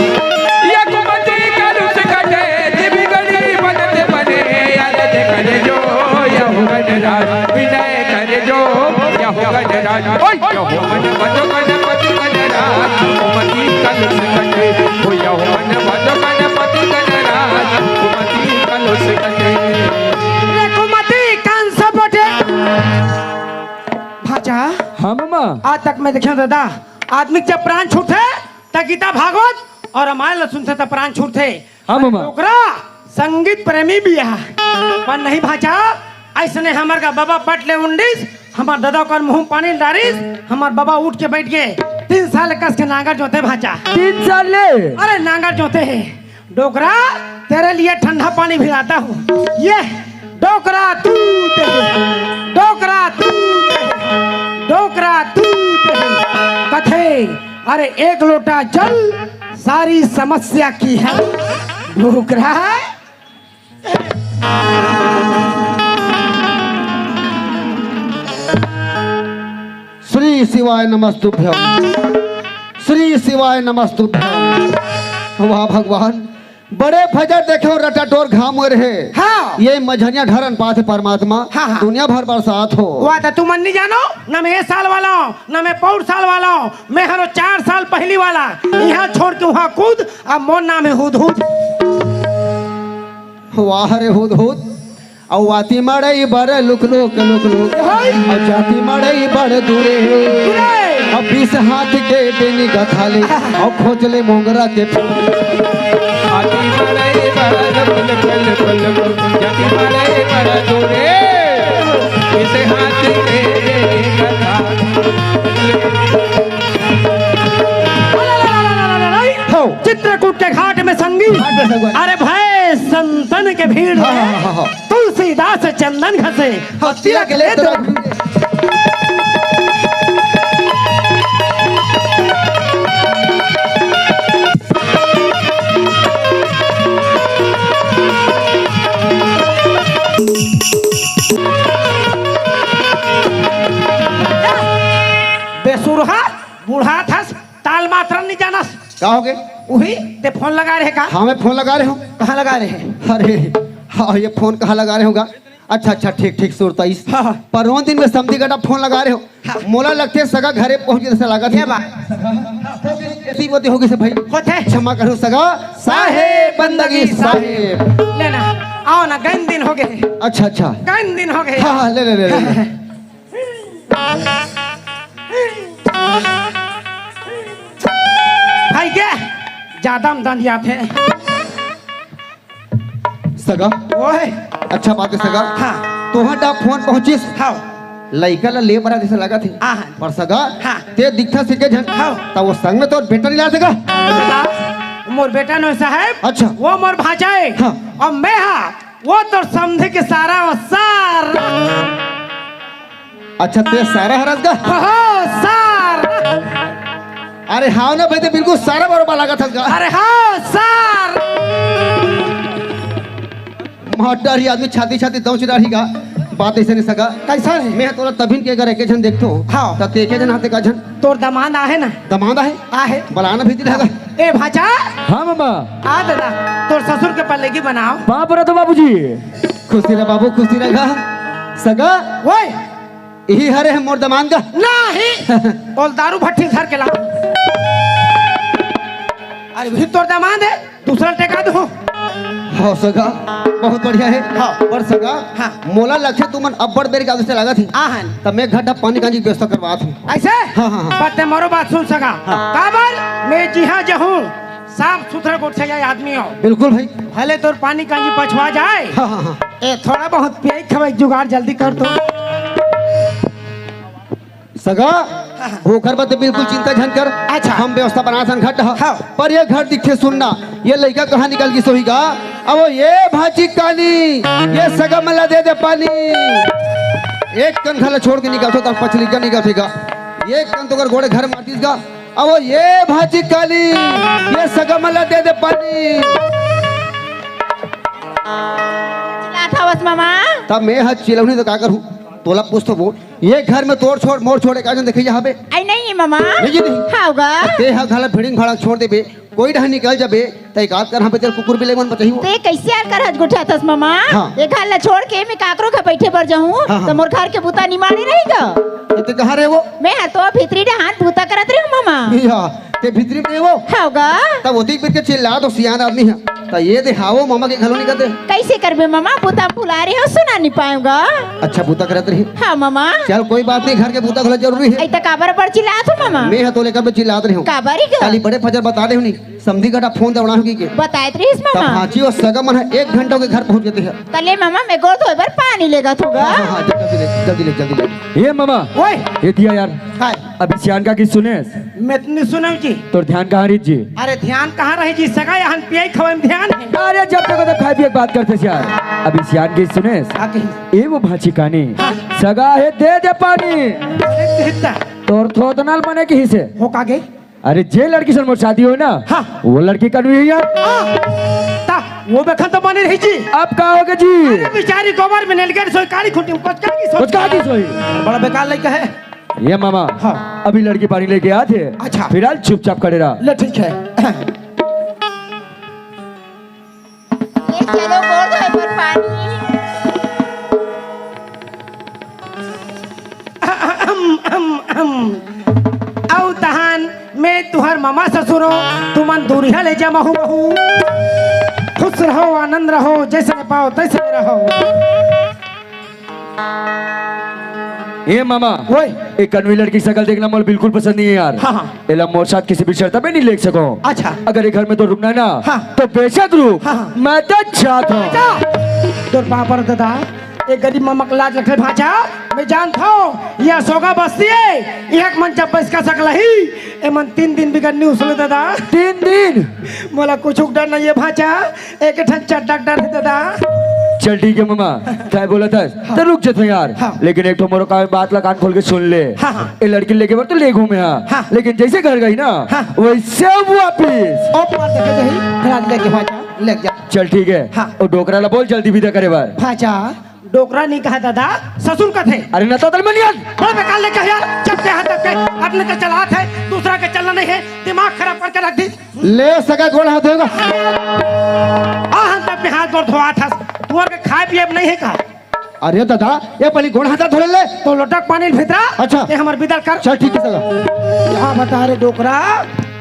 ये कुमति कलुष कटे, जे बिगड़ी बनत बने। अरज कर जोर यहु गणराज, विनय कर जोर यहु गणराज। ओए! यहु मन भजो गणपति गणराज, कुमति कलुष कटे। ओ यहु मन भजो गणपति गणराज, कुमति कलुष कटे। रे कुमति कंस बटे। भांचा। हाँ, मामा। आज तक मैं देखे हूँ दादा, आदमी के जब प्राण छूटथे, त गीता भागवत अउ रामायण ल सुनथे, त प्राण छूटथे। हाँ, मामा। ओकरा संगीत प्रेमी भी हे, पर नहीं भांचा, अइसने हमर का बाबा पट ले उंडीस, हमर ददा ओकर मुंह म पानी डारिस। हमर बबा उठ के बैठ गे। तीन साल कस के नांगर जोते भांचा। तीन साल ले? अरे नांगर जोते हे। डोकरा, तेरे लिए ठंडा पानी भी लाता हूँ। ये डोकरा तू ते, डोकरा तू ते, डोकरा तू ते। कथे, अरे एक लोटा जल सारी समस्या की है। डोकरा। श्री शिवाय नमस्तुभ्यम, श्री शिवाय नमस्तुभ्यम। वाह भगवान, बड़े फजर देखे हो, रटाटोर घाम होए रहे। हाँ। ये मझनिया ढरन पाथे परमात्मा, हाँ, हाँ। दुनिया भर बरसात हो। वाह, त तुमन नहीं जानो, न मैं ए साल वाला हूँ, न मैं पौर साल वाला हूँ, मैं हरो चार साल पहली वाला। यहाँ छोड़ के वहाँ कूद, अब मोर नाम है हुदहुद। वाह रे हुदहुद, अउ वाती मड़ई बर लुक लुक लुक लुक, हाय। अउ जाती मड़ई बर दूरे, दूरे। अउ बीस हाथ के बेनी गथाले, अउ खोज ले मोंगरा के फूल। आती मड़ई बर लुक लुक लुक लुक, जाती मड़ई बर दूरे, इसे हाथ के कथा। हो। चित्रकूट के घाट में संगी। घाट में संगी। अरे भय संतन के भीड़ हाँ, में हाँ, हाँ, हाँ। तुलसीदास चंदन घसे। हाँ, तिलक ले तिलक। बेसुरहा बूढ़ा थस, ताल मात्रा नहीं जानस। का हो गे? उही, ते फोन लगा रहे का? हाँ, मैं फोन लगा रहे हूँ। कहाँ लगा रहे हैं? अरे, हाँ, ये फोन कहाँ लगा रहे होगा? अच्छा, अच्छा, ठीक, ठीक, सुरताईस। हाँ, हाँ। पर वो दिन में समधी गटा फोन लगा रहे हो। हाँ। मोला लगथे सगा घरे पहुँच के लागत ये हे। बात। ऐसी बात होगी से भाई। होथे। क्षमा करो सगा। साहेब बंदगी साहेब। लेना, आओ ना, गन दिन हो गए। अच्छा, अच्छा। गन दिन हो गए। हाँ, हाँ, ले, ले, ले, ले, ले। भाई के ज्यादा आमदन आथे। सगा। ओए। अच्छा बात है सगा। हाँ। तोहर डा फोन पहुंचिस। हाँ। लइका ला ले बर जैसे लागत हे। हाँ, हाँ। पर सगा। हाँ। ते दिखथस एके झन। हाँ। त वो संग में तोर बेटा नहीं ला सगा। बेटा, मोर बेटा नो साहेब। अच्छा। वो मोर भांचा हे। हाँ। अउ मैं हा वो तोर समधी के सारा, सारा। अच्छा, ते सारा हरस गा? हो, सारा। अरे हाव ना भाई, ते बिल्कुल सारा बरोबर लागत हस गा। अरे हाव, सारा। महत डरही आदमी छाती छाती दौंच डरही गा। बात ऐसे नहीं सगा। कैसा है? मैं तोला तभिन के अगर एके झन देखथों, हाँ। त ते एके झन आते का झन? तोर दमांद आहे ना? दमांद आहे? आहे। बलाना भी दिला गा। ए भांचा। हाँ मामा। आ दादा, तोर ससुर के पल्लेगी बनाओ। बाप रहे तो बाबूजी। खुशी रह बाबू, खुशी रह गा। सगा। ओए। यही हरे है मोर दमांद गा। नहीं। ओल दारू भट्टी धर के ला। अरे वही तोर दमांद है, दूसरा टेका दो। हाँ सगा, बहुत बढ़िया है। हाँ। पर सगा, हाँ। मोला लगथे तुमन अब्बड़ बेर के आदत से लागत हे। आहन। त मैं घटा पानी कांजी के व्यवस्था करवात हूँ। ऐसे? हाँ, हाँ, हाँ। पर ते मोरो बात सुन सगा। हाँ। काबर? मैं जिहाँ जाहूँ, साफ सुथरा गोठिया आदमी हो। बिल्कुल भाई। भले तोर पानी कांजी पछवा जाए। हाँ, हाँ, हाँ। ए, थोड़ा बहुत पियाई खवाई जुगाड़ जल्दी कर तो। सगा, हाँ, हाँ। ओकर बर ते बिल्कुल चिंता झन कर। अच्छा। हम व्यवस्था बनात हन घट ह। हाँ। पर ये घर दिखे सुनना, ये लइका कहाँ निकल गिस होही गा? अब वो ये भांची कानी, ये सगा मन ला दे दे पानी। एक कन घर ला छोड़ के निकलथों, त पछली का निकलथे गा। एक कन तो कर गोड़े घर मारतिस गा। अब वो ये भांची काली, ये सगा मन ला दे दे पानी। चिल्लात हवस मामा। तब मैं ह चिलौनी तो का करूँ? तोला पूछथों वो, ये घर में तोर छोड़, मोर छोड़, एका झन देखइया हवे? आई नहीं मामा। नहीं जी, नहीं। हाँ गा। ते ह घला भिड़िंग भाड़ा छोड़ देबे, कोई डहर निकल जाबे, त एकाध कर हाँ बेचर कुकुर बिलाई मन बचाही वो। ते कैसे आल कर हज गोठियाथस मामा? हाँ। ये घर ला छोड़ के मैं काकरो घर बैठे बर जाहूँ, हाँ, हाँ। त मोर घर के बुता निमाड़े रही गा। त ते कहाँ रहे वो? मैं ह तो भीतरी डहान बुता करत रहे हूँ मामा। या, ते भीतरी में रहे वो? हाँ गा। तब ओतिक बीच के चिल्ला तो सियान आदमी है। त ये दे हावो मामा के घलो निकल दे। कैसे करबे मामा? बुता बुला रहे हो, सुना नहीं पाएगा। अच्छा, बुता करत रही। हाँ मामा। चल कोई बात नहीं, घर के बुता घलो जरूरी है। ऐ त काबर बर चिल्लात हो मामा? मैं ह तो लेकर मैं चिल्लात रही हूँ। काबर ही गा? खाली बड़े फजर बता दे हूँ नहीं। समधी करा फोन देवना होही के। बताए त रहिस त मामा। भांची अउ सगा मन ह एक घंटा के घर पहुंच गे हे। त ले मामा, मैं गोड़ धोए बर पानी लेगत हूं गा। हाँ, हाँ, हाँ, जल्दी ले, जल्दी ले, जल्दी ले। ए मामा, ओए। ए दिया यार। काय? अभी सियान का की सुनेस? मैं तो नहीं सुनव जी। तोर ध्यान कहाँ रही जी? अरे ध्यान कहाँ रही जी? सगा यहाँ पियाई खवाई में ध्यान है। अरे जब देखो तब खाए पिए के बात करते यार। अभी सियान की सुनेस? का कही? ए वो भांची कानी। हाँ। सगा हे, दे दे पानी। अरे देता। तोर थोथनल मने कही से। हो का गे? अरे जे लड़की से मोर शादी होय ना, हाँ। वो लड़की कनवी है यार। हाँ। ता, वो बेखन तो बने रही जी। अब का होगे जी? अरे बेचारी गोबर में नेलगेट सोई, काली खूंटी में कोचका की सोई। कोचका की सोई। बड़ा बेकार लड़का है। ए मामा, हाँ। अभी लड़की पानी लेके आथे। अच्छा। फिलहाल चुपचाप खड़े रहा। ले ठीक है। ए, चलो, गोड़ धोए बर पानी। अहम, अहम, अहम। अउ तहान, मैं तुहर मामा ससुर हों, तुमन दूरिहा ले जमा हुआ हूँ। खुश रहो, आनंद रहो, जैसे पाओ तैसे रहो। ए मामा, ओए। ए कनवी लड़की की शकल देखना मोला बिल्कुल पसंद नहीं है यार। हाँ, हाँ। एला मोर साथ किसी भी शर्त में नहीं ले सको। अच्छा। अगर ये घर में तो रुकना है ना, हाँ। तो बेशक रुक। हाँ, हाँ। मैं तो चाहता हूँ। बेटा, तोर पाँव पर दादा, एक गरीब मामा के लाज रखे भांचा, मैं जानता हूँ, यह सोगा बस्ती है, यह एक मन चप्पा इसका शकल ही, ए मन तीन दिन बिगड़ नहीं उसले दादा। तीन दिन? मोला कुछ डर नहीं है भांचा, एक ठन चड्डा डर है दादा। चल ठीक है मामा, तय बोला था, हाँ। तो रुक जाते यार। हाँ। लेकिन एक ठो मोरो का बात ला कान खोल के सुन ले। हाँ, हाँ। ए लड़की लेके बर तो ले घूमे हाँ। हाँ। लेकिन जैसे घर गई ना, हाँ। वैसे वापिस। ओ पार देखे जही, फिर आज लेके भांचा, ले जा। चल ठीक है। हाँ। ओ डोकरा ला बोल जल्दी विदा करे बर। भांचा, डोकरा नहीं कहा दादा, ससुर कथे। अरे न तो दल मनियन। बड़ा बेकार लड़का है यार, जब से यहाँ तक के अपने तो चलात है, दूसरा के चलना नहीं है, दिमाग खराब करके रख दी। ले सगा गोड़ हाथ होगा। आ हम तब में हाथ गोड़ धोआ था, तुअर के खाए पिए नहीं है का? अरे दादा, ए पहली गोड़ हाथ धो ले। तो लोटक पानी भीतरा। अच्छा। ये हमार विदा कर। चल ठीक है सगा। यहाँ बता रे डोकरा,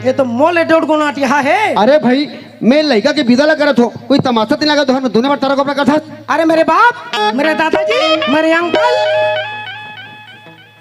ये तो मोले डोड गोनाट यहाँ है। अरे भाई, मैं लइका के विदा ला करत हो, कोई तमाशा तो नहीं लगा, तो हम दुनिया भर तारा को अपना करत हस। अरे मेरे बाप, मेरे दादाजी, मेरे अंकल,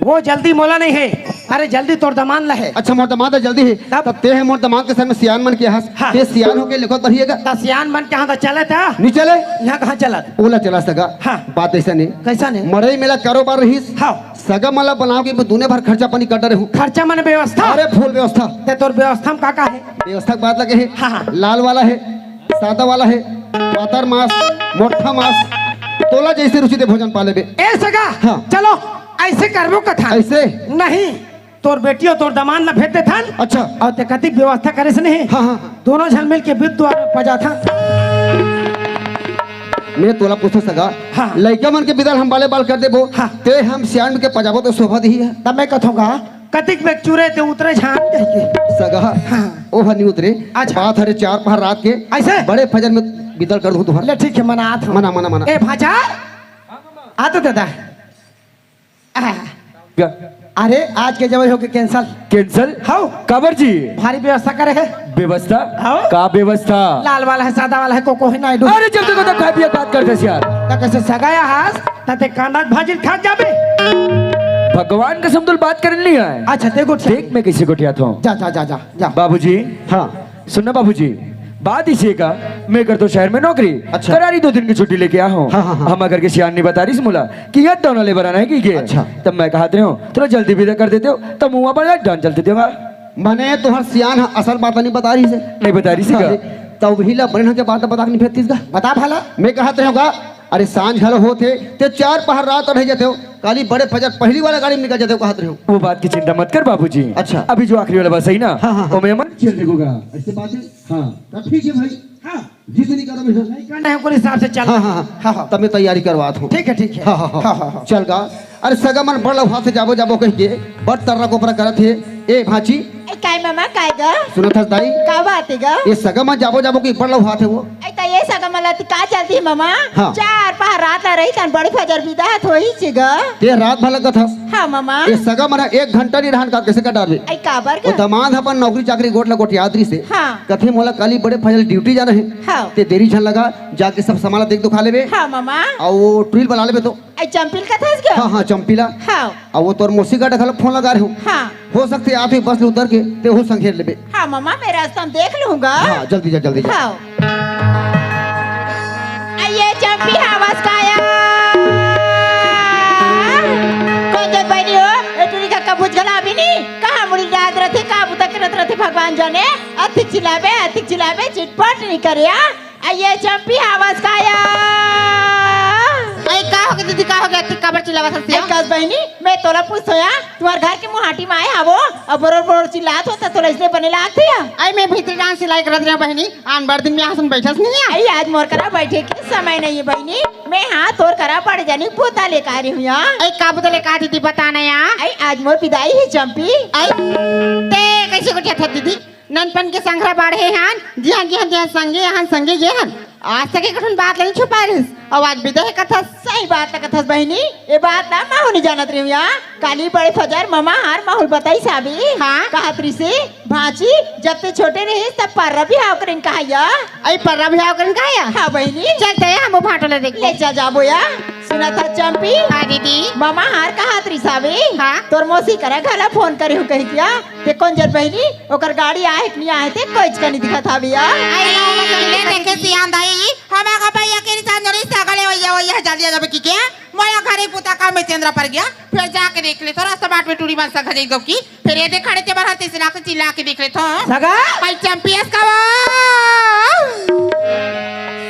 वो जल्दी मोला नहीं है। अरे जल्दी तोर दमांद ला है। अच्छा, मोर दमांद ला जल्दी है। तब? तब ते है मोर दमांद के संग में सियान मन के हस। हाँ। ते सियान होके लेखत बढ़िएगा। त सियान मन के हाँ त चले था। नहीं चले? यहाँ कहाँ चलत? ओला चला सगा। हाँ। बात ऐसा नहीं। कैसा नहीं? मड़ई मेला कारोबार रहीस। हाँ। सगा मन ला बनाओ के मैं दुनिया भर खर्चा पानी कर डरे हूँ। खर्चा मन व्यवस्था? अरे फुल व्यवस्था। ते तोर व्यवस्था में का का है? व्यवस्था के बात लगे है। हाँ, हाँ। लाल वाला है, सादा वाला है, पातर मांस, मोटा मांस, तोला जैसे रुचि दे भोजन पा लेबे। ए सगा, हाँ। चलो, ऐसे करबो कथा। ऐसे? नहीं, तोर बेटी और तोर दमांद ला भेज देथन। अच्छा। और ते कतिक व्यवस्था करे से नहीं? हाँ, हाँ, हाँ। दोनों झन मिल के बिद द्वार में पजाथन। मैं तोला पूछो सगा, हाँ। लइका मन के बिदा ल हम बाले बाल कर देबो, हाँ। ते हम सियान के पजाबो तो शोभा दिही है। तब मैं कथों का, कतिक बेग चुरे ते उतरे झान कह के। सगा, हाँ। ओ हनी उतरे। अच्छा। बात हरे चार पहर रात के। ऐसे? बड़े फजर में बिदा ल कर दूं तुहर। ले ठीक है, मना आत हूँ। मना, मना, मना। ए भांचा, आ तो दादा। आ। ग- अरे आज के जवाई होके cancel। Cancel? हाउ। काबर जी? भारी व्यवस्था करे है। व्यवस्था? हाउ। का व्यवस्था? लाल वाला है, सादा वाला है, को को है ना, अरे जब देखो तब खाए पिए बात करते यार। त कैसे सगाया हास, त ते कांदा भाजी खा जाबे। भगवान कसम तुल बात करने नहीं आए। अच्छा, ते गोठिया। देख मैं कैसे गोठियात हूँ। जा, जा, जा, जा, जा। बाबूजी। हाँ। सुन ना बाबूजी, बात इसे का, मैं कर तो शहर में नौकरी, अच्छा। करारी दो दिन की छुट्टी लेके आया हूँ। हाँ, हाँ, हाँ। हम अगर के सियान नहीं बता रही से मोला कि यह दोनों लेबर आना है कि ये? अच्छा। तब मैं कहा रहे हूँ, थोड़ा जल्दी विदा कर देते हो, तब मुँह पर डांड चलते देगा। मने तुहर सियान ह असल बात नहीं बता रही से। नहीं बता रही से का? अरे, तब वही ला बने के बात बता के नहीं भेजतीस का? बता भला। मैं कहत रहे होगा, अरे सांझ घलो होत हे, ते चार पहर रात रह जाते हो, काली बड़े फजर पहली वाला गाड़ी में निकल जाते हो कहत रहे हो। वो बात की चिंता मत कर बाबूजी। अच्छा। अभी जो आखिरी वाला बस है ना, हाँ, हाँ, हाँ। वो मैं मन चल देखोगा। ऐसे बात है? हाँ। तब ठीक है भाई। हाँ। जितनी करो मेरे साथ। नहीं करना है, उनके हिसाब से चल। हाँ, हाँ, हाँ। हाँ, हाँ। तब मैं तैयारी करवात हूँ। ठीक है, ठीक है। हाँ, हाँ, हाँ। हाँ, हाँ, हाँ। चल गा। अरे सगा मन बड़ लौहा से जाबो जाबो कह के बड़ तर्रा कोपरा करत हे। ए भांची। ए, काय मामा, काय गा? सुनत हस दाई? का बात हे गा? ए सगा मन जाबो जाबो के बड़ लौहा थे वो। ए, त ये सगा मन ला का चलती हे मामा? हाँ। चार पहर रात ला रही तन बड़ी फजर बिदा हत होही से गा। ते रात भर लगत हस। हाँ मामा। ए सगा मन एक घंटा नहीं रहन का कैसे कटाबे? ए, काबर वो गा? दमांद अपन नौकरी चाकरी गोठ ला गोठियात रही से। हाँ। कथे मोला काली बड़े फजर ड्यूटी जाना है। हाँ। ते देरी झन लगा, जाके सब सामान ला देख दुखा लेबे। हाँ मामा। और वो ट्रिल बना लेबे तो। अई चंपी ल कथस गा? हाँ, हाँ, चंपी ला। हाँ। अब वो तोर मौसी का डखल फोन लगा रहे हूँ। हाँ। हो सकथे आत ही बस ले उतर के, ते हूँ संघेर लेबे। हाँ मामा, मैं रास्ता में देख लूँगा। हाँ, जल्दी जा, जल्दी जा। हाँ। अई ये चंपी हावस का या? कोन जग बहिनी हो? ए टूरी का कबूच घला अभी नी? कहाँ मुड़ी जात रथे, का बुता करत रथे भगवान जाने। अतिक चिल्लाबे, अतिक चिल्लाबे, चिटपट नी करे, हाँ? अई ये चंपी हावस का या? अई का होगे दीदी, का होगे? अतिक काबर चिल्लावत हस या? अई कस बहिनी, मैं तोला पूछथों या, तुम्हर घर के मुहाटी में आए हावो, अउ बरोर बरोर चिल्लात हो, त तोला इसने बने लागथे या? अई मैं भीतरी डांस सिलाई करत रहेंव बहिनी, आन बार दिन में यहाँ सुन बैठस नहीं या। अई आज मोर करा बैठे के समय नहीं हे बहिनी, मैं हाँ तोर करा बड़ जनी पोता लेके आ रही हूँ या। अई का पोता लेके आ दीदी, बता ना या। अई आज मोर बिदाई हे चंपी। अई ते कैसे गोठियाथस दीदी? ननपन के संघरा बाढ़े हन, जिहाँ जिहाँ जिहाँ संगे हन, संगे गे हन। आज तक एक ठन बात नहीं छुपाए रहिस, अउ आज बिदा हे कथस। सही बात ला कथस बहिनी, ए बात ला महू नी जानत रहिस या। काली बड़े फजर ममा हर महू ल बताइस हाबे। हाँ। कहत रहिसे, भांची, जब ते छोटे रहिस तब पर्रा बिहाव करेन कहा या। अई पर्रा बिहाव करेन कहा या? हाँ बहिनी। चल ते हम भांटो ला देख ले। चल जाबो या। सुनत हस चंपी? हाँ दीदी। ममा हर कहत रहिस हाबे। हाँ। तोर मौसी करा घला फोन करे हूँ कहिके या। ते कोन जर बहिनी, ओकर गाड़ी आहे कि नहीं आहे, ते कोईच कनी दिखत हावे या। अई लो, ले देखे सियान दाई, हम आगा भैया के निशान जोड़ी सगले वैया, वैया जल्दी आ जाबे की के, मोला घरे पुता का में चंद्रा पर गया, फिर जाके देख ले, थोड़ा सा बाट में टूरी मन सगा जाई दो की, फिर ये देख खड़े ते बर हर तीसरा से चिल्ला के देख ले तो। सगा? अई चंपी हस का वो?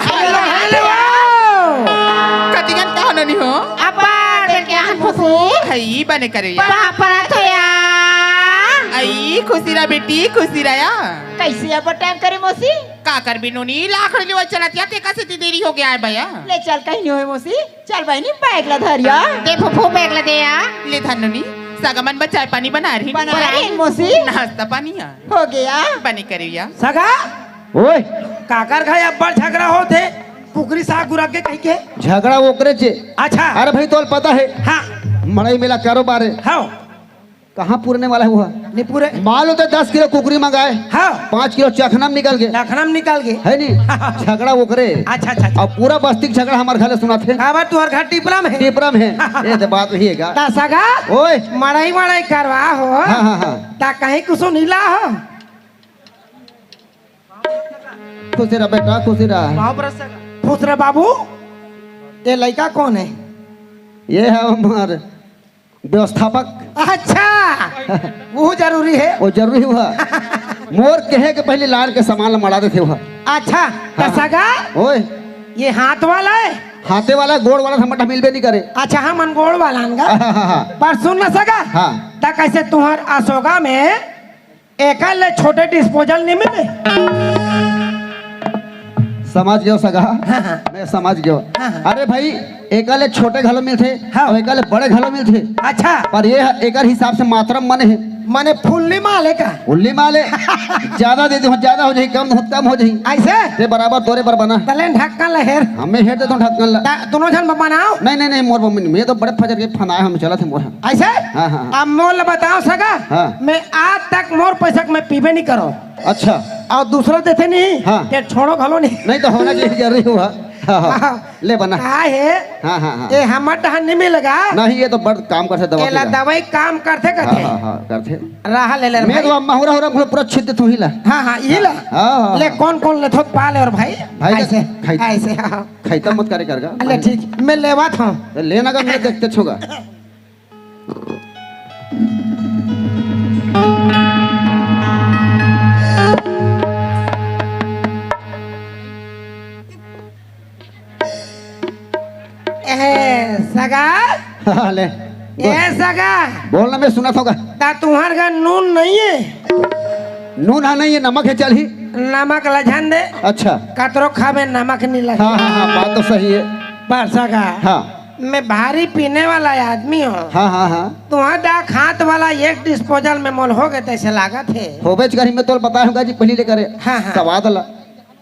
Hello, hello. कतिकन कहो ननी हो? अब्बा, देख के आन फुफू। हई बने करे या। बापरा तो या। अई, खुशी रह बेटी, खुशी रह या। कैसे अब टाइम करे मौसी? का करबे नोनी, लाखड़ी लेवा चलत या, ते कसे ती देरी हो गया है भैया। ले चल, कहीं नहीं होए मौसी। चल बहिनी, बैग ला धर या। दे फुफू, बैग ला दे या। ले धर नोनी, सगा मन बर चाय पानी बना रही। बना रही मौसी। नाश्ता पानी या। हो गया। बने करे या। सगा? ओए। काकर घर अब्बड़ झगड़ा होत हे, कुकरी साग गुरक के कहिके। झगड़ा ओकरे चे। अच्छा। अरे भाई, तोल पता हे। हाँ। मड़ई मेला कारोबार हे। हाँ। कहाँ पुरने वाला हे वो? नहीं पूरे। मान लो ते दस किलो कुकरी मंगाए। हाँ। पाँच किलो चखना में निकल गए। चखना में निकल गए। हे नहीं? झगड़ा ओकरे। अच्छा, अच्छा, अच्छा। अब पूरा बस्ती के झगड़ा हमार घर ले सुनाथे। काबर तुहर घर टिपरा में हे? टिपरा में हे। ये तो बात वही हे गा। ता सगा? ओए। मड़ई मड़ई करवा हो। हाँ, हाँ, हाँ। ता कहीं कुछ नीला हो। खुशी रह बेटा, खुशी रह। खुश रह बाबू। ये लइका कोन हे? ये हे हमार व्यवस्थापक। अच्छा, वो जरूरी हे। वो जरूरी हुआ। मोर कहे के पहले लान के सामान ला मड़ा देथे हुआ। अच्छा, हाँ। त सगा? ओए। ये हाथ वाला हे? हाथे वाला, गोड़ वाला हमर मिलबे नहीं करे। अच्छा, हमन गोड़ वाला हन गा। हाँ, हाँ, हाँ। पर सुन ना सगा। हाँ। त कैसे तुहर असोगा में एकर ले छोटे डिस्पोजल नहीं मिले? समझ गयो सगा। हाँ, हाँ। मैं समझ गयो। हाँ, हाँ। अरे भाई, एकर ले छोटे घलो मिलथे, हाँ। अउ एकर ले बड़े घलो मिलथे। अच्छा। पर ये एकर हिसाब से मात्रा में मने हे। माने फुल्ली माल हे का? फुल्ली माल हे। ज्यादा दे दे, ज्यादा हो जाही, कम हो, कम हो जाही। ऐसे? ते बराबर तोरे बर बना। तले ढक्कन ला हेर। हमें हेर दे तो ढक्कन ला। ता-, दोनों झन बनाओ। नहीं, नहीं, नहीं, मोर मम्मी, मैं तो बड़े फजर के फनाए हम चलत हे मोर। ऐसे? हाँ, हाँ, हाँ। अब मोल बताओ सगा, हाँ। मैं आज तक मोर पैसा के मैं पीबे नहीं करो। अच्छा। अउ दूसरा देथे नहीं, हाँ। ते छोड़ो घलो नहीं। नहीं तो होना चाहिए, जरूरी हुआ। हाँ, हाँ। हाँ। ले बना। का हे? हाँ, हाँ, हाँ। ये हमर डहन नहीं मिलेगा। नहीं, ये तो बड़ काम करथे दवा एला के। दवाई काम करथे, करथे। हाँ, हाँ, हाँ, करथे। रहा ले ले मैं भाई। तो अब महुरा हुरा पूरा छिद तू ही ला। हाँ, हाँ, ये ला। हाँ, हाँ, ले हाँ। कौन कौन ले थोक पा ले अउ भाई। भाई का ऐसे, खाई-, ऐसे, हाँ। खैता मत करे कर गा। ले ठीक, मैं लेवा था। तो लेना का मैं देखते छुगा। ए, सगा? हाँ, ले। ए, सगा? बोल ना, मैं सुनत हों गा। ता तुम्हर घर नून नहीं हे? नून हा नहीं हे, नमक हे, चलही। नमक ला झन दे। अच्छा। कतरो खाबे नमक नहीं लगे। हाँ, हाँ, हाँ, बात तो सही हे। पर सगा। हाँ। मैं भारी पीने वाला आदमी हों। हाँ, हाँ, हाँ। तुम्हर डाक हाथ वाला एक डिस्पोजल में मोल होगे तैसे लागत हे। होबेच करही, मैं तोला बताए हों गा जी पहली ले करे। हाँ, हाँ। सवाद ला।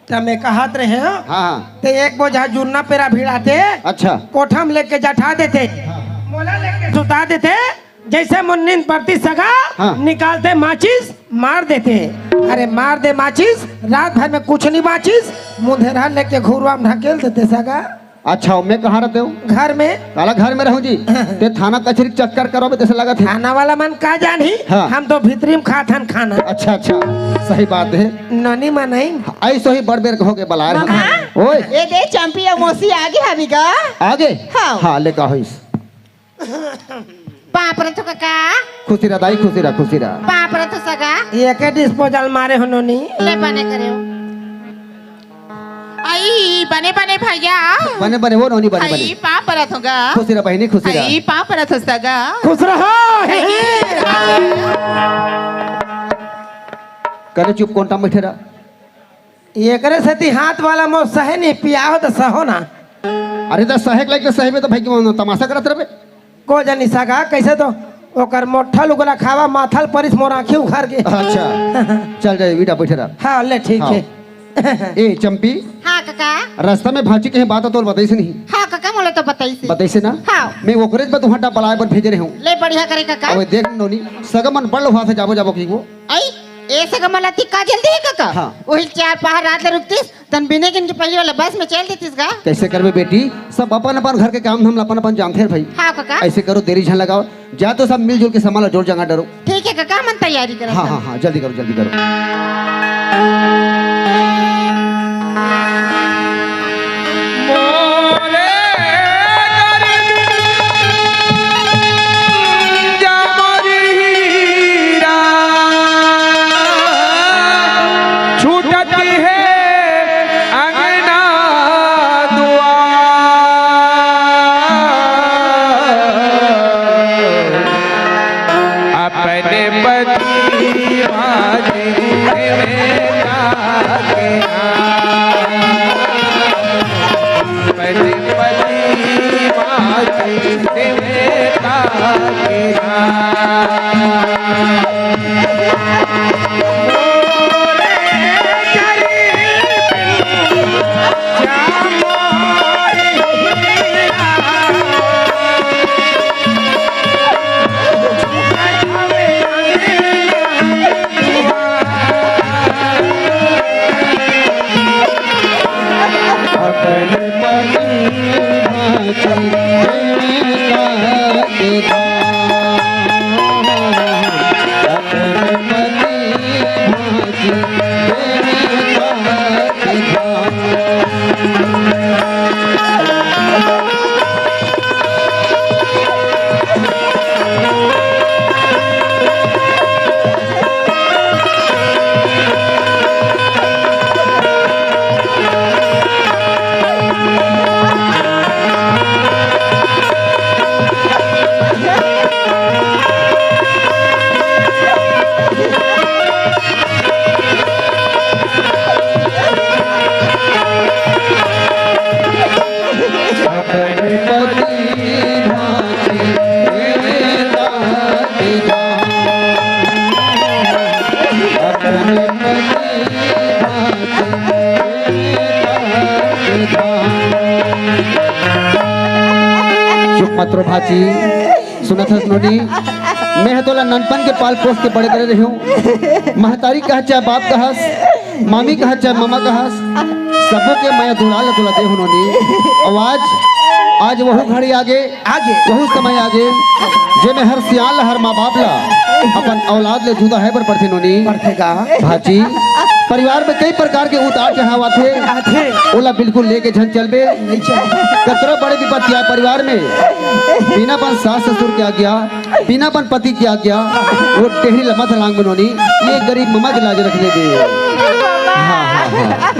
त मैं कहत रहेंव, हाँ, हाँ। ते एक बोझा जुन्ना पेरा भिड़ाते, अच्छा। कोठा में लेके जठा देते, मोला लेके सुता देते, जैसे मोर नींद परतिस सगा, हाँ। निकालते माचिस, मार देते। अरे मार दे माचिस, रात भर में कुछ नहीं बाचिस, मुंधेरा लेके घुरुवा में ढकेल देते सगा। अच्छा, मैं कहाँ रहते हो? घर में। काला घर में रहूं जी? ते थाना कचहरी चक्कर करो, तैसे लगत हे। थाना वाला मन का जानही? हाँ। हम तो भीतरी में खात हन खाना। अच्छा, अच्छा, सही बात हे। नोनी मन आई। ऐसो ही बड़ बेर हो के बलाए हन। मामा। ओए। ए दे चंपी अउ मौसी आगे हवी गा। आगे? हाँ। हाँ, ले का होइस? पाँव परत हों कका। खुशी रह दाई, खुशी रह, खुशी रह। पाँव परत हों सगा। एके disposal मारे हो नोनी। ले बने करे हो। आई, बने बने भैया। बने बने हो नोनी, बने बने। आई, पाँव परत हों गा। खुशी रह बहिनी, खुशी रह। आई, पाँव परत हों सगा। खुश रहो। करे चुप, कोन टाइम बइठे रह। एकरे सेती हाथ वाला मोर सहे नहीं, पिया हो त सहो ना। अरे त सहे के लायक त सहे में त भाई के मन तमाशा करत रहबे। को जानी सगा, कइसे तो ओकर मोट्ठा लुगला खावा माथल परिस मोर आँखी उघर के। अच्छा, चल जाए, बेटा बइठे रह। हाँ, ले ठीक हाँ। हे। ए चंपी, हाँ कका। रास्ता में भांची कहीं बात तो बताइस नहीं? हाँ कका, मोला तो बताइस। बताइस ना? हाँ। मैं ओकरे बर तुहर डब्बा लाए बर भेजे रहे हूँ। ले बढ़िया करे कका। अबे देख नोनी, सगा मन बड़ लोहा से जाबो जाबो की वो। आई, ए सगा मन ला ती का जल्दी हे कका? हाँ। वही चार पहर रात ले रुकतिस, तन बिने गिन के पहिली वाला बस में चल देतिस गा। कइसे करबे बेटी, सब अपन अपन घर के काम धाम ला अपन अपन जानथे भाई। हाँ कका। अइसे करो, देरी झन लगाओ, जा तो सब मिलजुल के सामान ला जोर जगह डरो। ठीक हे कका, हमन तैयारी करत हाँ, हन। हाँ, हाँ, जल्दी करो, जल्दी करो। मोरे दर्द जामर हीरा छूटत हे अंगना दुआर। अपने पति भाजी देवता के नाम। अपने पति भाजी देवता के नाम। चुप मत रो भांची, सुनत हस नोनी, मैं ह तोला ननपन के पाल पोस के बड़े करे रहे हूँ। महतारी कहा चाहे बाप कहस, मामी कहा चाहे ममा कहस, सबो के मया दुलार ल तोला दे हूँ नोनी। अउ आज, आज वहू घड़ी आगे, आगे। वहू समय आगे, जे में हर सियान ल, हर माँ बाप ला अपन औलाद ले जुदा होय बर पड़थे नोनी। पड़थे का? भांची, परिवार में कई प्रकार के उतार चढ़ाव आथे, आथे। ओला बिल्कुल लेके झन चलबे। नहीं चलबे। कतरो बड़े विपत्ति आय परिवार में, बिना अपन सास ससुर के आज्ञा, बिना अपन पति के आज्ञा, वो टेहरी ल मत लांग बे नोनी, ये गरीब ममा के लाज रख लेबे। हाँ, हाँ, हाँ।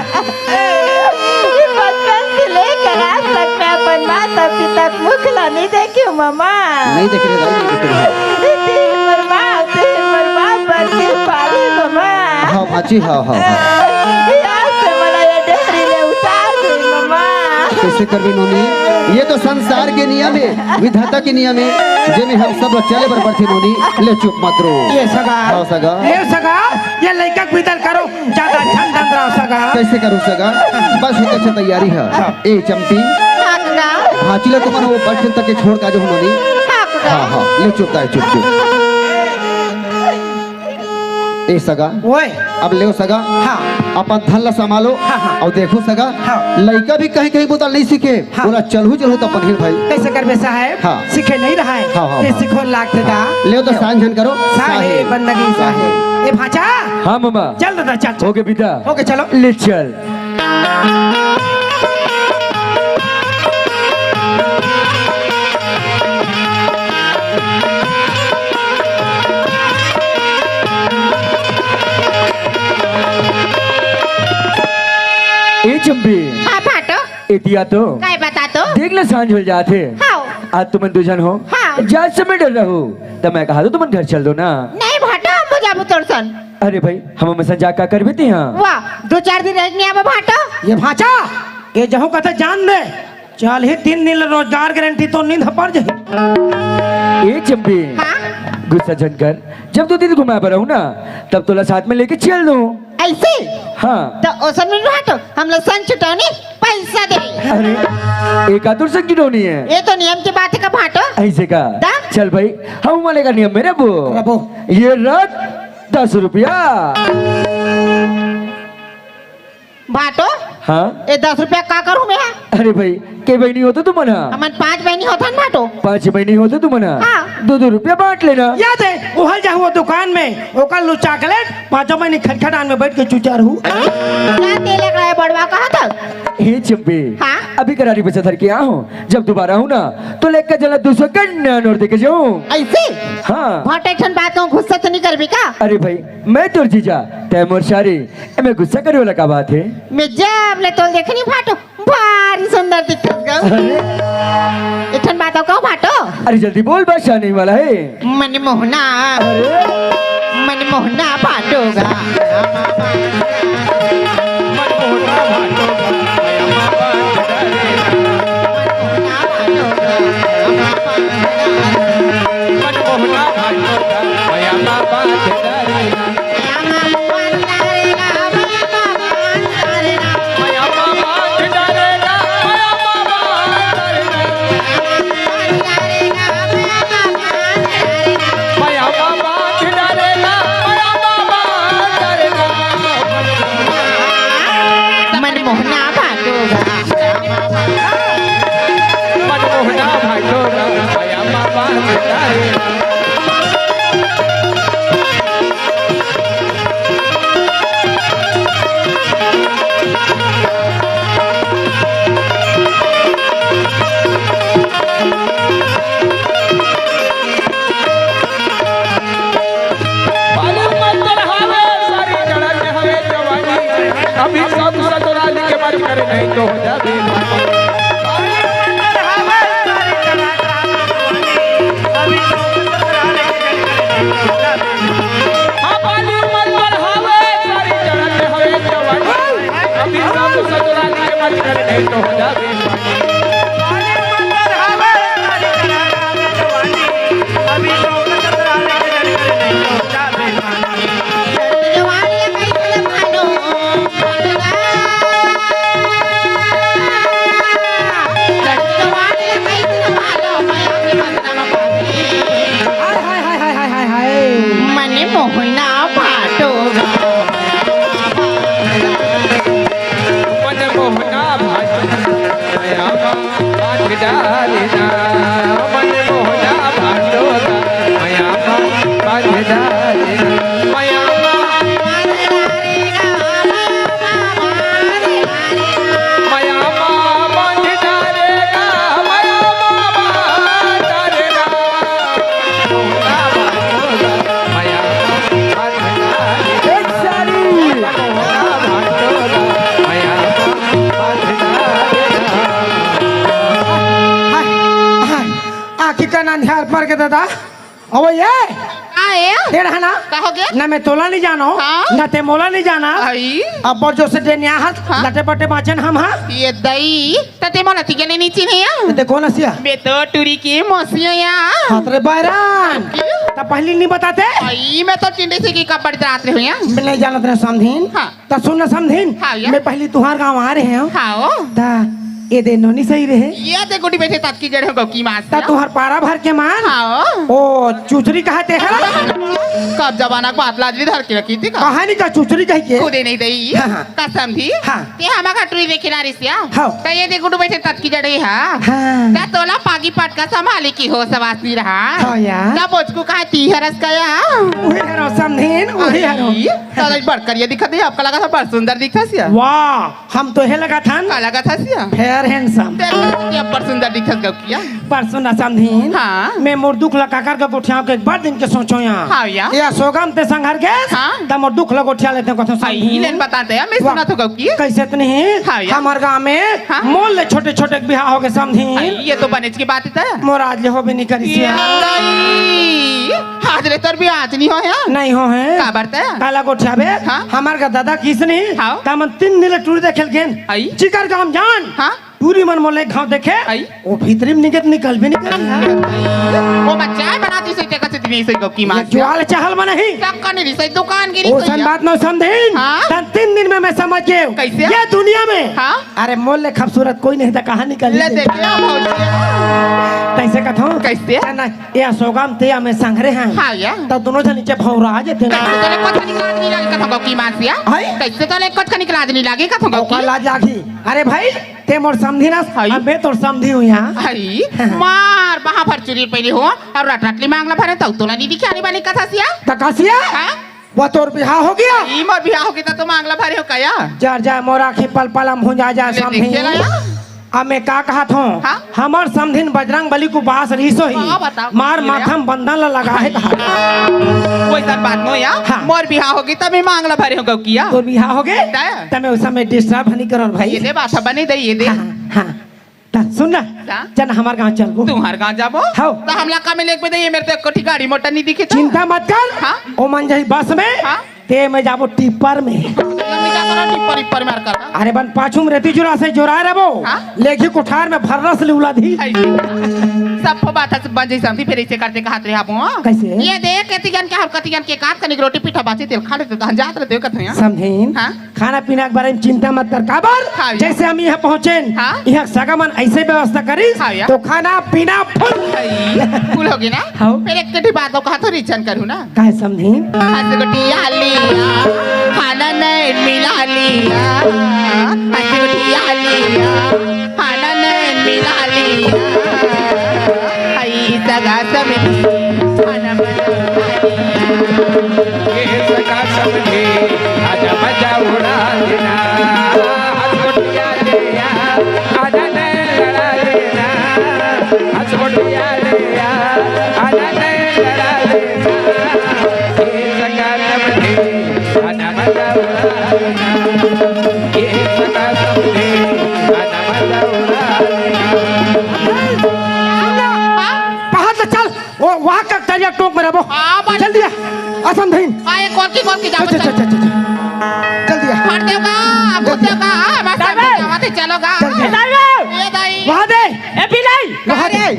बचपन से लेकर आज तक मैं अपन माता पिता के मुख ला नहीं देखी हूँ, ममा। नहीं देखे रहे, नहीं देखे रहे। तेरे मोर माँ, तेरे मोर माँ बन के पाली, ममा। हाँ, भांची, हाँ, हाँ, हाँ। आज से मोला ये डेहरी ले उतार दे, ममा। कइसे करबे नोनी? ये तो संसार के नियम हे, विधाता के नियम हे, जेमे हम सब ला चले बर पड़थे नोनी। ले चुप मत रो। ये सगा। हाँ, सगा। ये सगा, ये लइका के विदा ल करो। जादा झन दंदरा सगा। कइसे करो सगा? बस होत हे तैयारी हे। हाँ। ए चंपी। हाँ, कका। भांची ला तुमन वो बस स्टैंड तक के छोड़ के आ जाओ नोनी। हाँ, कका। हाँ, हाँ, ले चुप, दाई, चुप, चुप। ए सगा, ओए। अब लेव सगा, हाँ। अपन धन ला संभालो, हाँ, हाँ। अउ देखो सगा, हाँ। लइका भी कहीं कहीं बुता नहीं सीखे, हाँ। बोला चलहू चलहू त अपन ही भाई। कइसे करबे साहेब? हाँ। सीखे नहीं रहा है। हाँ, हाँ, ये हाँ। सीखो लागथे दा। लेव त साहेब। साँझ झन करो, साहेब, साहेब। बंदगी साहेब। ए भांचा। हाँ मामा। चल दादा, चल, चल। होगे बिदा। होगे चलो। ले चल। ए चंपी। हाँ, भाटो। एती आ तो। काय बता तो? देख ले, सांझ हो जात हे। हाँ। आज तुमन दू झन हो। हाँ। जा समय डर रहो। त मैं कहा तो तुमन घर चल दो ना। नहीं भाटो, हम जाबो तोर सन। अरे भाई, हम मसन जा का करबे ते हाँ? वाह, दो चार दिन रह के नहीं आबो भाटो। ये भांचा, ये जहूँ कथे जान दे। चल ही तीन दिन ले रोजगार गारंटी तो नींद पड़ जाही। ए चंपी, हाँ? गुस्सा झन कर। जब दो दिन घुमाए बर आहूँ ना, तब तोला साथ में लेके चल दूँ। अइसे? हाँ। त ओसन में भाटो, हम लोग संग छुटौनी पैसा दे। अरे, एक आतुर संग छुटौनी हे। ये तो नियम के बात हे का भाटो? अइसे का? दा? चल भाई, हम वाले का नियम में रबो। रबो। ये रख दस रुपया। भाटो? हाँ? ए दस रुपया का करूँ मैं? अरे भाई, के बहिनी होते तुमन हा? हमन पांच बहिनी होथन भाटो। पांच बहिनी होते तुमन हा? हाँ। दो दो रुपया बांट लेना। याद हे, उहल जाहूँ वो दुकान में, ओकर लू चॉकलेट, पांचों बहिनी खटखटान में बैठ के चुचार हूँ। क्या तेल लग रहा है बड़वा, कहाँ तक? हे चंपी, हाँ? अभी करारी पैसा धर के आहूँ, जब दोबारा आहूँ ना, तो लेकर चला दो सौ कन्या नोट देके जाऊँ। अइसे? हाँ। भाटो एक ठन बात कहूँ, गुस्सा तो नहीं करबे का? अरे भाई, मैं तोर जीजा, तै मोर सारी, एमे गुस्सा करे वाला का बात हे? मैं जब ले तोल देखे नहीं भाटो, भारी सुंदर दिखत गा। अरे। एक ठन बात अउ कहूँ भाटो। अरे जल्दी बोल, बादशाह नहीं वाला हे। मन मोहना। अरे। मन मोहना भाटो गा। मन मोहना भाटो गा। मन मोहना भाटो गा। मन मोहना भाटो गा। मनमोहना भाटो गा। मनमोहना भाटो गा। बालू मत चढ़ावे, सारी चढ़त हवे जवानी। अभी सब ससुराल के मर्ज करे, नहीं तो हो जाबे। हाँ, बालू मत चढ़ावे, सारी चढ़त हवे जवानी। अभी सब ससुराल के मर्ज करे, नहीं तो हो जाबे। हाय, हाय, हाय। मन मोहना भाटो गा। मन मोहना भाटो गा। मया मा बांध डालना। मन मोहना भाटो गा। मया मा बांध डालना। मया मा मया मा बांध डालेगा, मया मा बांध डालेगा। मया मा बांध डालेगा। एक सारी। मया मा बांध डालेगा। हाय, हाय, आँखी का ना ध्यान पर के दादा। अबे ये, का ए? तेरा है ना? का हो गया? ना मैं तोला नहीं जानो, हाँ? ना ते मोला नहीं जाना। आई। अब जोर से डेनिया हाथ, हाँ? लटे पटे बाचन हम, हाँ? ये दई, त ते मोला तिगे नहीं चिन्हे या? ते कौन हसिया? मैं तो टूरी के मौसियो या। हाथ रे बैरान। क्यों? त पहली नहीं बताते? आई, मैं तो टिंडे से की कपड़ रात रहे हुई या। मैं नहीं जानत रहे समधिन। हाँ। त सुन ना समधिन, हाँ, या। मैं पहली तुहार गाँव आ रहे हूँ। हाँ, ओ। त ये दे नोनी सही रहे। ये दे गुडी बइठे ततकी जड़े हो गौकी माँ त से। तुहर पारा भर के मान। हाँ। ओ चुचरी कहा ते है। कब जमाना के बात लाज भी धर के रखी थी का? कहानी का चुचरी कही के? खुदे नहीं दई। हाँ, हाँ। कसम दी। हाँ। ते हमा घटुरी देखे ना रिसिया। हाँ। त ये दे गुडी बइठे ततकी जड़े हा। हाँ। त तोला पागी पटका संभाली की हो सवासी रहा। हाँ यार। त बोचकू कहा ती हरस कया। उहे हरो समधिन, उहे हरो। आई, त बड़ करिया दिखत है, आपका लगा था बड़ सुंदर दिखत है। वाह। हम तो हे लगा थन। का लगा था सिया? Fair handsome। तेरे को क्या बड़ सुंदर दिखत गौकिया? बड़ सुंदर समधिन। हाँ। मैं मोर दुख ला काकर के गोठियाव के एक बार दिन के सोचो यहाँ। हाँ या। ये सोगम ते संघर के। हाँ। त मोर दुख ला गोठिया लेते कथो आई, समधिन। लेन बताते हैं, मैं वाह। सुना तो गौकी। कैसे त नहीं? हाँ या। हमर गाँव में हाँ। मोर ले छोटे छोटे के बिहाव हो गए समधिन। आई, ये तो बनेच की बात है। मोर आज ले होबे नहीं करी ये सिया। आई, आज ले तोर भी आज नहीं हो है। नहीं हो है। का बरते? काला गोठिया बे। हाँ। हमर का दादा किस नहीं? हाँ। त हमन तीन दिन ले टूरी देखे ल गेन। आई। चिकर गाम जान। हाँ। टूरी मन मोले घाव देखे। आई। ओ भीतरी में निकल, निकल भी निकल। ओ बच्चा है बना दी सही, देखा से दिनी सही गौकी ये माँ से। ज्वाल चहल बना ही। तक का नहीं सही दुकान गिरी ओ सही सन है। बात ना समधिन। हाँ। तन तीन दिन में मैं समझ गए। कैसे? ये दुनिया में। हाँ। अरे मोले खूबसूरत कोई नहीं था, कहाँ निकल ले गई? देखे भौजी। कैसे कथो? कैसे? ना, ये सोगम ते हमें संघरे हैं। हाँ या। त दोनों जन नीचे भौरा आ जाते हैं। कैसे तोले कुछ निकला नहीं लगे कथो गौकी माँ से? हाय। कैसे तोले कुछ का निकला नहीं लगे कथो गौकी? ओका लाज लागी। अरे भाई, ते मोर समधी ना, हाय। अब मैं तोर समधी हूँ यहाँ। हाय, मार, वहाँ पर चुरी पहले हो, और रट रटली मांगला भरे, तो तोला नहीं दिखा नहीं बनी कथा सिया? त का सिया? हाँ? वो तोर बिहाव हो गया? ई मोर बिहाव हो गया, तो मांगला भरे हो कया? जर जाए मोर आँखी पल पल हम हो जा जाए ले समधी। देखे ला या? अब मैं का कहत हूँ? हाँ? हमर समधिन बजरंग बली को बास रहीसो ही। हाँ, बताओ। मार ये माथा में बंधन ला लगा है कहा। कोई सर बात नो या? हाँ। मोर बिहाव हो गया, तब मैं मांगला भरे हो गौकिया। तोर बिहाव हो गया? तय? तब मैं उस समय disturb नहीं करो भाई। ये दे बात बने दे, ये दे। हाँ, हाँ। त सुन ना, का? चल हमर गाँव चलबो। तुम्हार गाँव जाबो? हाँ। त हमला का में लेके दे, ये मेरे तो कोठी गाड़ी मोटर नहीं दिखे तो। चिंता मत कर। हाँ? ओ मन जाही बस में, हाँ? ते में जाबो टिप्पर में। हम नहीं जाता ना टिप्पर, टिप्पर मार कर। अरे बन पाछू में रेती जुरा से जोरा रहो। हाँ? लेखी कोठार में भर्रस ले उला दी। ऐसे। सब बात है, सब बन जाई समधी, फिर ऐसे करते कहा थे आप, हाँ? कैसे? ये देख, कति जन के हर कति जन के काट कनिक रोटी पीठा बाची तेल खा लेते, तो हम जात रहते हो कथे, हाँ? समधिन? हाँ? खाना पीना के बारे में चिंता मत कर। काबर? हाँ, भैया। जैसे हम यहाँ पहुँचेन, हाँ। यहाँ सगा मन ऐसे व्यवस्था करिस, हाँ, भैया। तो खाना पीना full। भाई, full होगे ना? हाँ। फिर एक कटी बात कहा तो रिचन करूँ ना। काहे समधी? हंस गोटिया लिया, खाना नहीं मिला लिया, हंस गोटिया लिया, खाना नहीं मिला लिया। आई सगा समधी, खाना बना लिया। ये सगा समधी, आजा मजा उड़ा लेना। हंस गोटिया ले आ, आजा नैन लड़ा लेना। हंस गोटिया ले आ, आजा नैन लड़ा लेना। ये सगा समधी, आजा मजा उड़ा लेना। ये सगा समधी, आजा मजा उड़ा लेना। बाहर से चल। वो वहाँ का तरिया टोक में रहो। हाँ, बस। जल्दी आ। असम धइन। हाँ, ये कौन की, कौन की चल, जावत चल, चल, चल, चल, चल। जल्दी आ। फाड़ देगा, जल्दी। फूट देगा, हाँ, मस्त ड्राइवर। मजा आवत है, चलोगा। जल्दी। ड्राइवर। ये दाई। वहाँ दे। ए, बिलाई। वहाँ दे। कहाँ रे?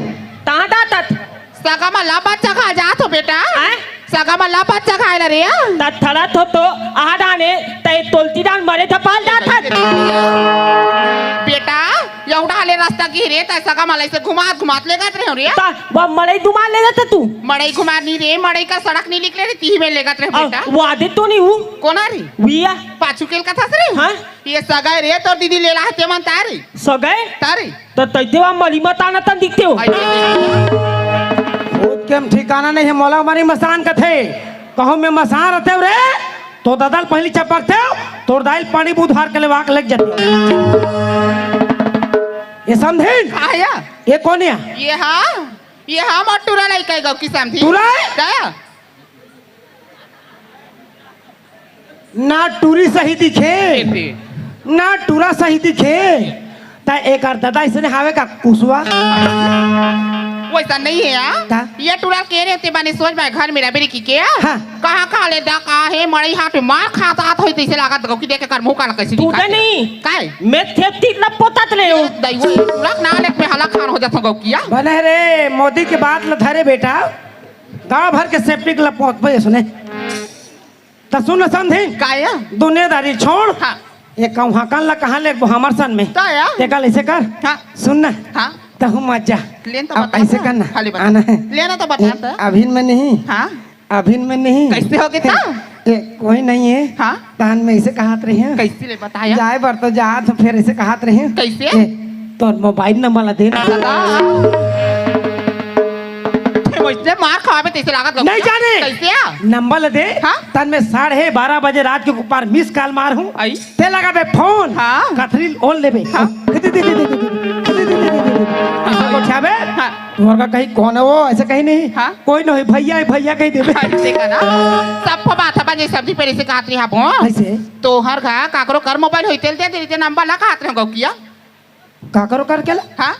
ताँ दा तत। सगा मा ला बच्चा खा जा तो बेटा। हैं? सगा मा ला बच्चा खाए ला रे। तत थड़ा थो तो आ डाने, तै तोलती डान मरे धपाल दा तत। बेटा, ये उठा ले रास्ता की रे, तै सगा मा ला इसे घुमात, घुमात ले गत रहे हो रे। ता, वो मड़ई दुमान ले जाता तू। मड़ई घुमार नहीं रे, मड़ई का सड़क नहीं निकले रे, तीही में लेगत रहे आ, बेटा। वो आदे तो नहीं हूँ। कौन आ री? विया। पाछू केल का था रे? हाँ? ये सगाई रे, तोर दीदी ले ला है, ते मन तारी। सगाई? तारी। तो तैते वा मली मत आना तन दिखते हो। आई, आई, आई। खुद के हम ठिकाना नहीं है, मोला मरी मसान कथे। कहो मैं मसान रहते हो रे, तो ददल पहली चपकते हो, तोर दाइल पानी बुधार के ले वाक लग जाते हो। ये समझे? आया। ये कौन है? ये हाँ। ये हम और टूरा लइका है गौकी समधी। टूरा है? दया। ना टूरी सही दिखे, एते। ना टूरा सही दिखे, त एकर ददा इसने हावे का कुसुआ? वैसा नहीं है यार। का? ये टूरा के रे ते बने सोच में घर में रबेरी की के? हाँ। कहाँ कहाँ ले दा का है, मड़ई हाथ में मार खाता आता होई, तैसे लागत गौकी देख के कर मुंह काला कैसे तू दिखा तो दे? नहीं। काय? मैं थेपती इतना पोतात ले हूँ। दई वो टूरा ना लेक में हला खान हो जाता गौकिया। बने रे, मोदी के बात ल धरे बेटा। गांव भर के सेप्टिक ल पोतबे सुने। त सुन समधिन। काया? दुनियादारी छोड़। हाँ। ये कहूँ हकन ला कहाँ लेगबो हमर सन में? त या? ते कल ऐसे कर। हाँ। सुन ना। हाँ। तहूँ मत जा। लेन तो अब बता ऐसे ना। कर ना। खाली बता। आना है। लेना तो बता ए, तो। अभिन में नहीं। हाँ। अभिन में नहीं। कैसे हो गया था? ए, कोई नहीं है। हाँ। तहन मैं ऐसे कहत रही हूँ। कैसे ले बताया? जाए बर तो जात हूँ, फिर ऐसे कहत रही हूँ। कैसे? ए, तोर मोबाइल नंबर ला दे ना। दादा। ते वैसे मार खावे तैसे लागत नहीं जाने। कैसे आ? नंबर ला दे। हाँ? तहन मैं साढ़े बारह बजे रात के ऊपर मिस कॉल मार हूँ। आई? ते लगाबे फोन। हाँ। कथरी ओन लेबे। हाँ। दे, दे, दे, दे। ऐसा गोठियाबे। हाँ। तोहर का कहीं कौन है वो? ऐसे कहीं नहीं। हाँ। कोई नहीं, भैया है, भैया कहीं देबे। हाँ, ऐसे का ना। सब को बात अपन ये सब्जी पे ऐसे कहत रही हबो। ऐसे? तोहर का काकरो कर मोबाइल होई तेल दे दे, ते नंबर ला कहत रहे हो किया? काकरो कर के ला? हाँ।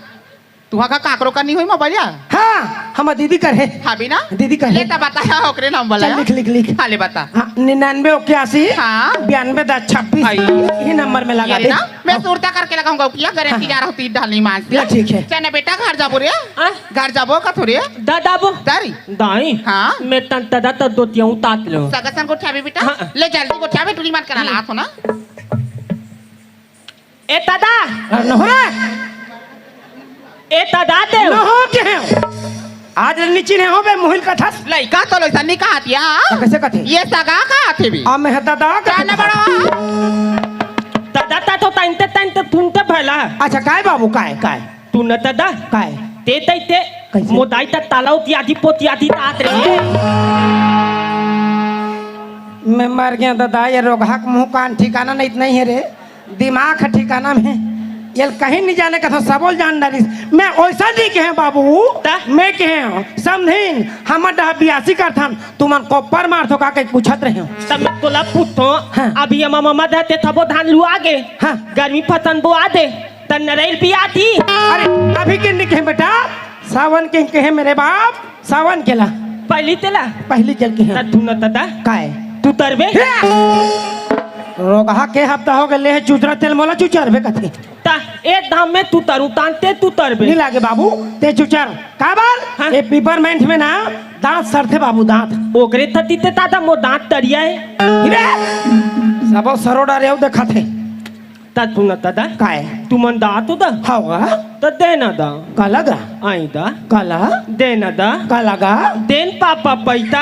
तुहा का काकरो का नहीं होई मोबाइल या? हाँ, हमर दीदी कर है। हाबी ना? दीदी कर है। ले त बताया ओकरे नंबर चल, ला। लिख, लिख, लिख। हाँ, ले बता। हाँ, निन्यानवे इक्यासी, हाँ। बयानवे दस छब्बीस। आई। ये नंबर में लगा ये दे। ना, मैं हाँ। सुरता करके लगाऊंगा, किया गारंटी हाँ। जा रहा हूँ, तीन ढाल नहीं मानती। ले, ठीक है। चल ना बेटा, घर जाबो रे। हाँ? घर जाबो का थोड़े? दादा बो। तारी? दाई? हाँ? मैं तन तदा तो दोतिया उतात लो। सगा संग गोठियाबे बेटा? हाँ। ले जल्दी गोठियाबे, टूरी मार करा ला, हाथ हो ना। ए दादा। अरे नहो रे। ए दादा देव। नहो के हैं? आज ले नीचे नहीं हो बे, मोहिल कथस। लइका तो लइसा नहीं कहत या। तो कैसे कहते? ये सगा कहत हे बे। आ, मैं दादा कहत जाना हूँ। बड़ा। दादा ता तो तनते तनते तुनते भला। अच्छा, काय बाबू, काय, काय? तू न दादा। काय? ते तै ते। कैसे? मोदाई ता ताला उतियादी पोतियादी तात रे। मैं मर गया दादा, ये रोगहा के मुंह कान ठिकाना नहीं, नहीं है रे। दिमाग ह ठिकाना में। ये कहीं नहीं जाने कथों, सबो ल जान डारिस। मैं ओइसा नहीं कहे बाबू। त? मैं कहे हूँ, समधिन, हमर डहा बियासी करथन, तुमन कोप्पर मारथो का कहि पूछत रहे हूँ। तब मैं तोला पूछथों, हाँ। अभी हम ममा दे ते थबो धान लुआ गे। हाँ। गर्मी फसन बोआ दे, त नरैल बियाती। अरे, अभी के नहीं कहे बेटा, सावन के कहे मेरे बाप। सावन केला। पहली तेला? पहली केल के हैं। त तू न तदा? काय? तू तरबे? हे! रोगहा के हफ्ता हो गए, ले चुचरा तेल मोला चुचरबे कथे। ता ए धाम में तू तरु तानते तू तरबे। नहीं लागे बाबू, ते चुचर। काबर? हाँ? ए पिपरमेंट में ना दांत सरथे बाबू, दांत। ओकरे थती ते दादा मोर दांत तरिया है। हिरे! सबो सरोडा रेव देखा थे। त सुन त दा। काय? तुमन दा तो दा। हव गा। त दे न दा। काला गा? आई दा। काला? दे न दा। काला गा? देन पापा पैता।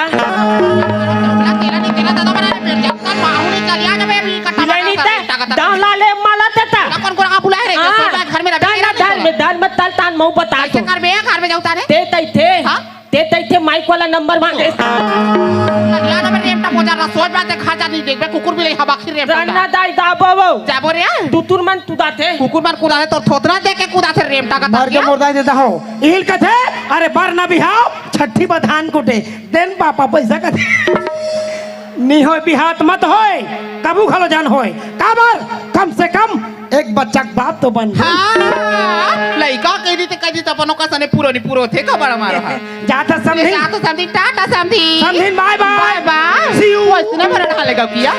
तेला नहीं, तेला दादा बना रे, पेट जब तक बाहु नहीं चल, आ जाबे अभी, कट्टा बिलाई नहीं बना ते, कर, दान ला ले, माला ते ता। अपन को रखा बुलाए रे, हाँ। सोच घर में रख, धन, धन में, धन में तल तान मऊ बता कैसे तो। घर में, घर में जाऊँ तारे? ते तई थे। हाँ? ते तइथे माइक वाला नंबर मांगे। याद हवे रेमटा पोजा रहा, सोच बात है, खा जा नहीं देखबे, कुकुर भी नहीं हवा खिर रेमटा। रन्ना दाई दाबो वो। जाबो रे। तू तुर मन कुदाथे। कुकुर मन कुदाथे, तोर थोथरा देख के कुदाथे रेमटा का मर के ताकिया। मोर दाई देता हो। इहिल कथे, अरे बर ना बिहाव, छठी बधान कुटे। देन पापा पैसा कथे। नी होय बिहात मत होय, कभू घलो जान होय। काबर? कम से कम एक बच्चा के बाप तो बन। हाँ, लइका कह दी ते कह दी त अपनो का सने पूरो नहीं पूरो थे, खबर हमारा है। जाता समधी। जाता समधी, टाटा समधी। समधी, bye bye। Bye bye। See you। वो इतना बड़ा ढाले का किया।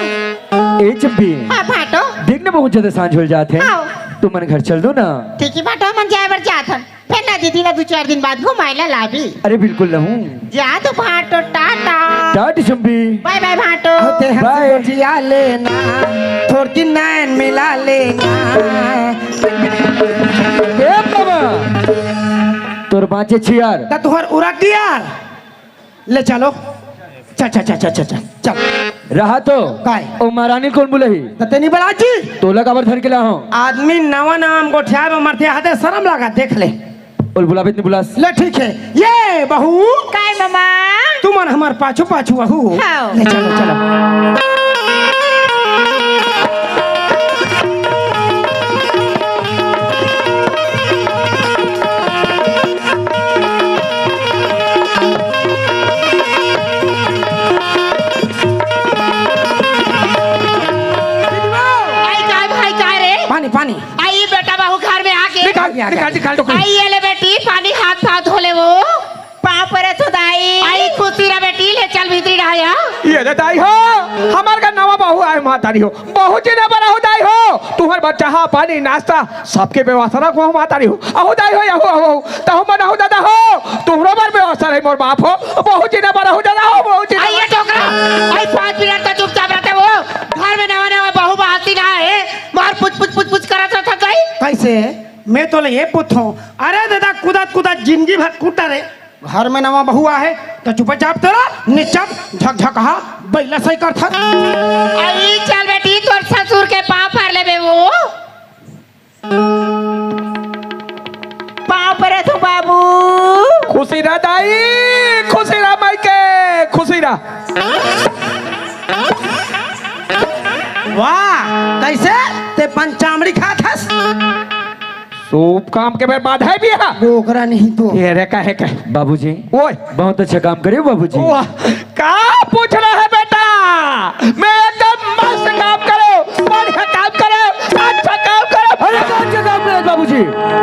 ए चंपी। हाँ, भाटो। देख ना, बहुत ज्यादा सांझ हो जात हे। हाँ। तुमन घर चल दो ना। ठीक है भाटो, मन जाए बर जात हन। फेर ना दीदी ला दू चार दिन बाद घुमाए ला लाबी। अरे बिल्कुल लहूं। जा तो भाटो, टाटा। टाटा शंबी। Bye bye भाटो। अउ ते हंसी bye। गोठिया लेना, थोड़की नैन मिला लेना। ए बाबा, तोर बाँचे छियार। त तुहर उरक गियार। ले चलो। चल, चल, चल। रहा तो। काय? ओ महारानी कोन बुलाही? त तेनी बला जी। तोला काबर धर के ला हूँ? आदमी नवा नाम गोठियाए बर मरथे, हदे शरम लागा, देख ले। बोल, बुलाबे त नहीं बुलास। ले ठीक है। ये बहू। काय मामा? तुमन हमर पाछू पाछू आहू। हाँ। ले चलो, चलो। आई काय भाई, काय रे? पानी, पानी। आई बेटा बहू घर में आके। निकाल, निकाल, निकाल, निकाल, टोकरी। आई ये ले बेटी, पानी हाथ पाँव धो ले वो। पाँव परे तो दाई। आई खुशी रह बेटी, ले चल भीतरी रहा या। ये ले दाई हो, हमार का नवा बहू आए महतारी हो। बहुत जी ना बड़ा हो दाई हो। तुम्हार बच्चा हा, पानी, नाश्ता, सबके व्यवस्था रखो महतारी हो। अहो दाई हो, अहो, अहो, तहु मन अहो दादा हो। तुम्हरो बर व्यवस्था रही मोर बाप हो। बहुत जी ना बड़ा हो दादा हो, बहुत जी ना आई ये बड़ा। टोकरा, आई पाँच मिनट का चुपचाप रहते हो। घर में नवा नवा बहू बहाती ना है। ए, मैं तोला ये पूछथों, अरे दादा, कूदत कूदत जिंदगी भर कूदत रहे, घर में नवा बहू आहे, त चुपचाप तोला निचप झकझकहा बइला सही करथस। अरे चल बेटी, तोर ससुर के पाँव पर लेबे वो। पाँव परत हूँ बाबू। खुशी रह दाई, खुशी रह माई के, खुशी रह। वाह, कइसे ते पंचामृत खात हस? शुभ काम के बेर बाधा भी है। डोकरा नहीं तो। ये रे, काहे के? बाबूजी, ओए। बहुत अच्छा काम करे हो बाबूजी। वाह, का पूछ रहा है बेटा? मैं एकदम मस्त काम करे, बढ़िया काम करे, अच्छा काम करे। अरे कौन सा काम करे बाबूजी?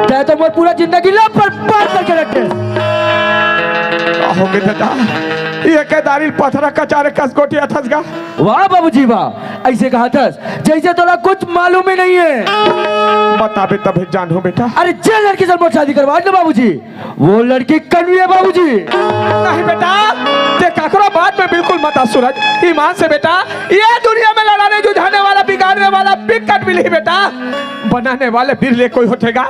तैं तो मोर पूरा जिंदगी ला बर्बाद करके रख दे। का हो गे दादा? ये के दारी पथरा कचारे कस गोठियाथस गा। वाह बाबूजी वाह, अइसे कहाथस जइसे तोला कुछ मालूम ही नहीं है। बताबे तभे जानहूँ बेटा। अरे जे लड़की से मोर शादी करवा ना बाबूजी, वो लड़की कनवी है बाबूजी। नहीं बेटा, ते काकरो बात में बिल्कुल मत आ सूरज। ईमान से बेटा, ये दुनिया में लड़ाने जुझाने वाला, बिगाड़ने वाला बिकट मिलही बेटा। बनाने वाले बिरले कोई होथे गा।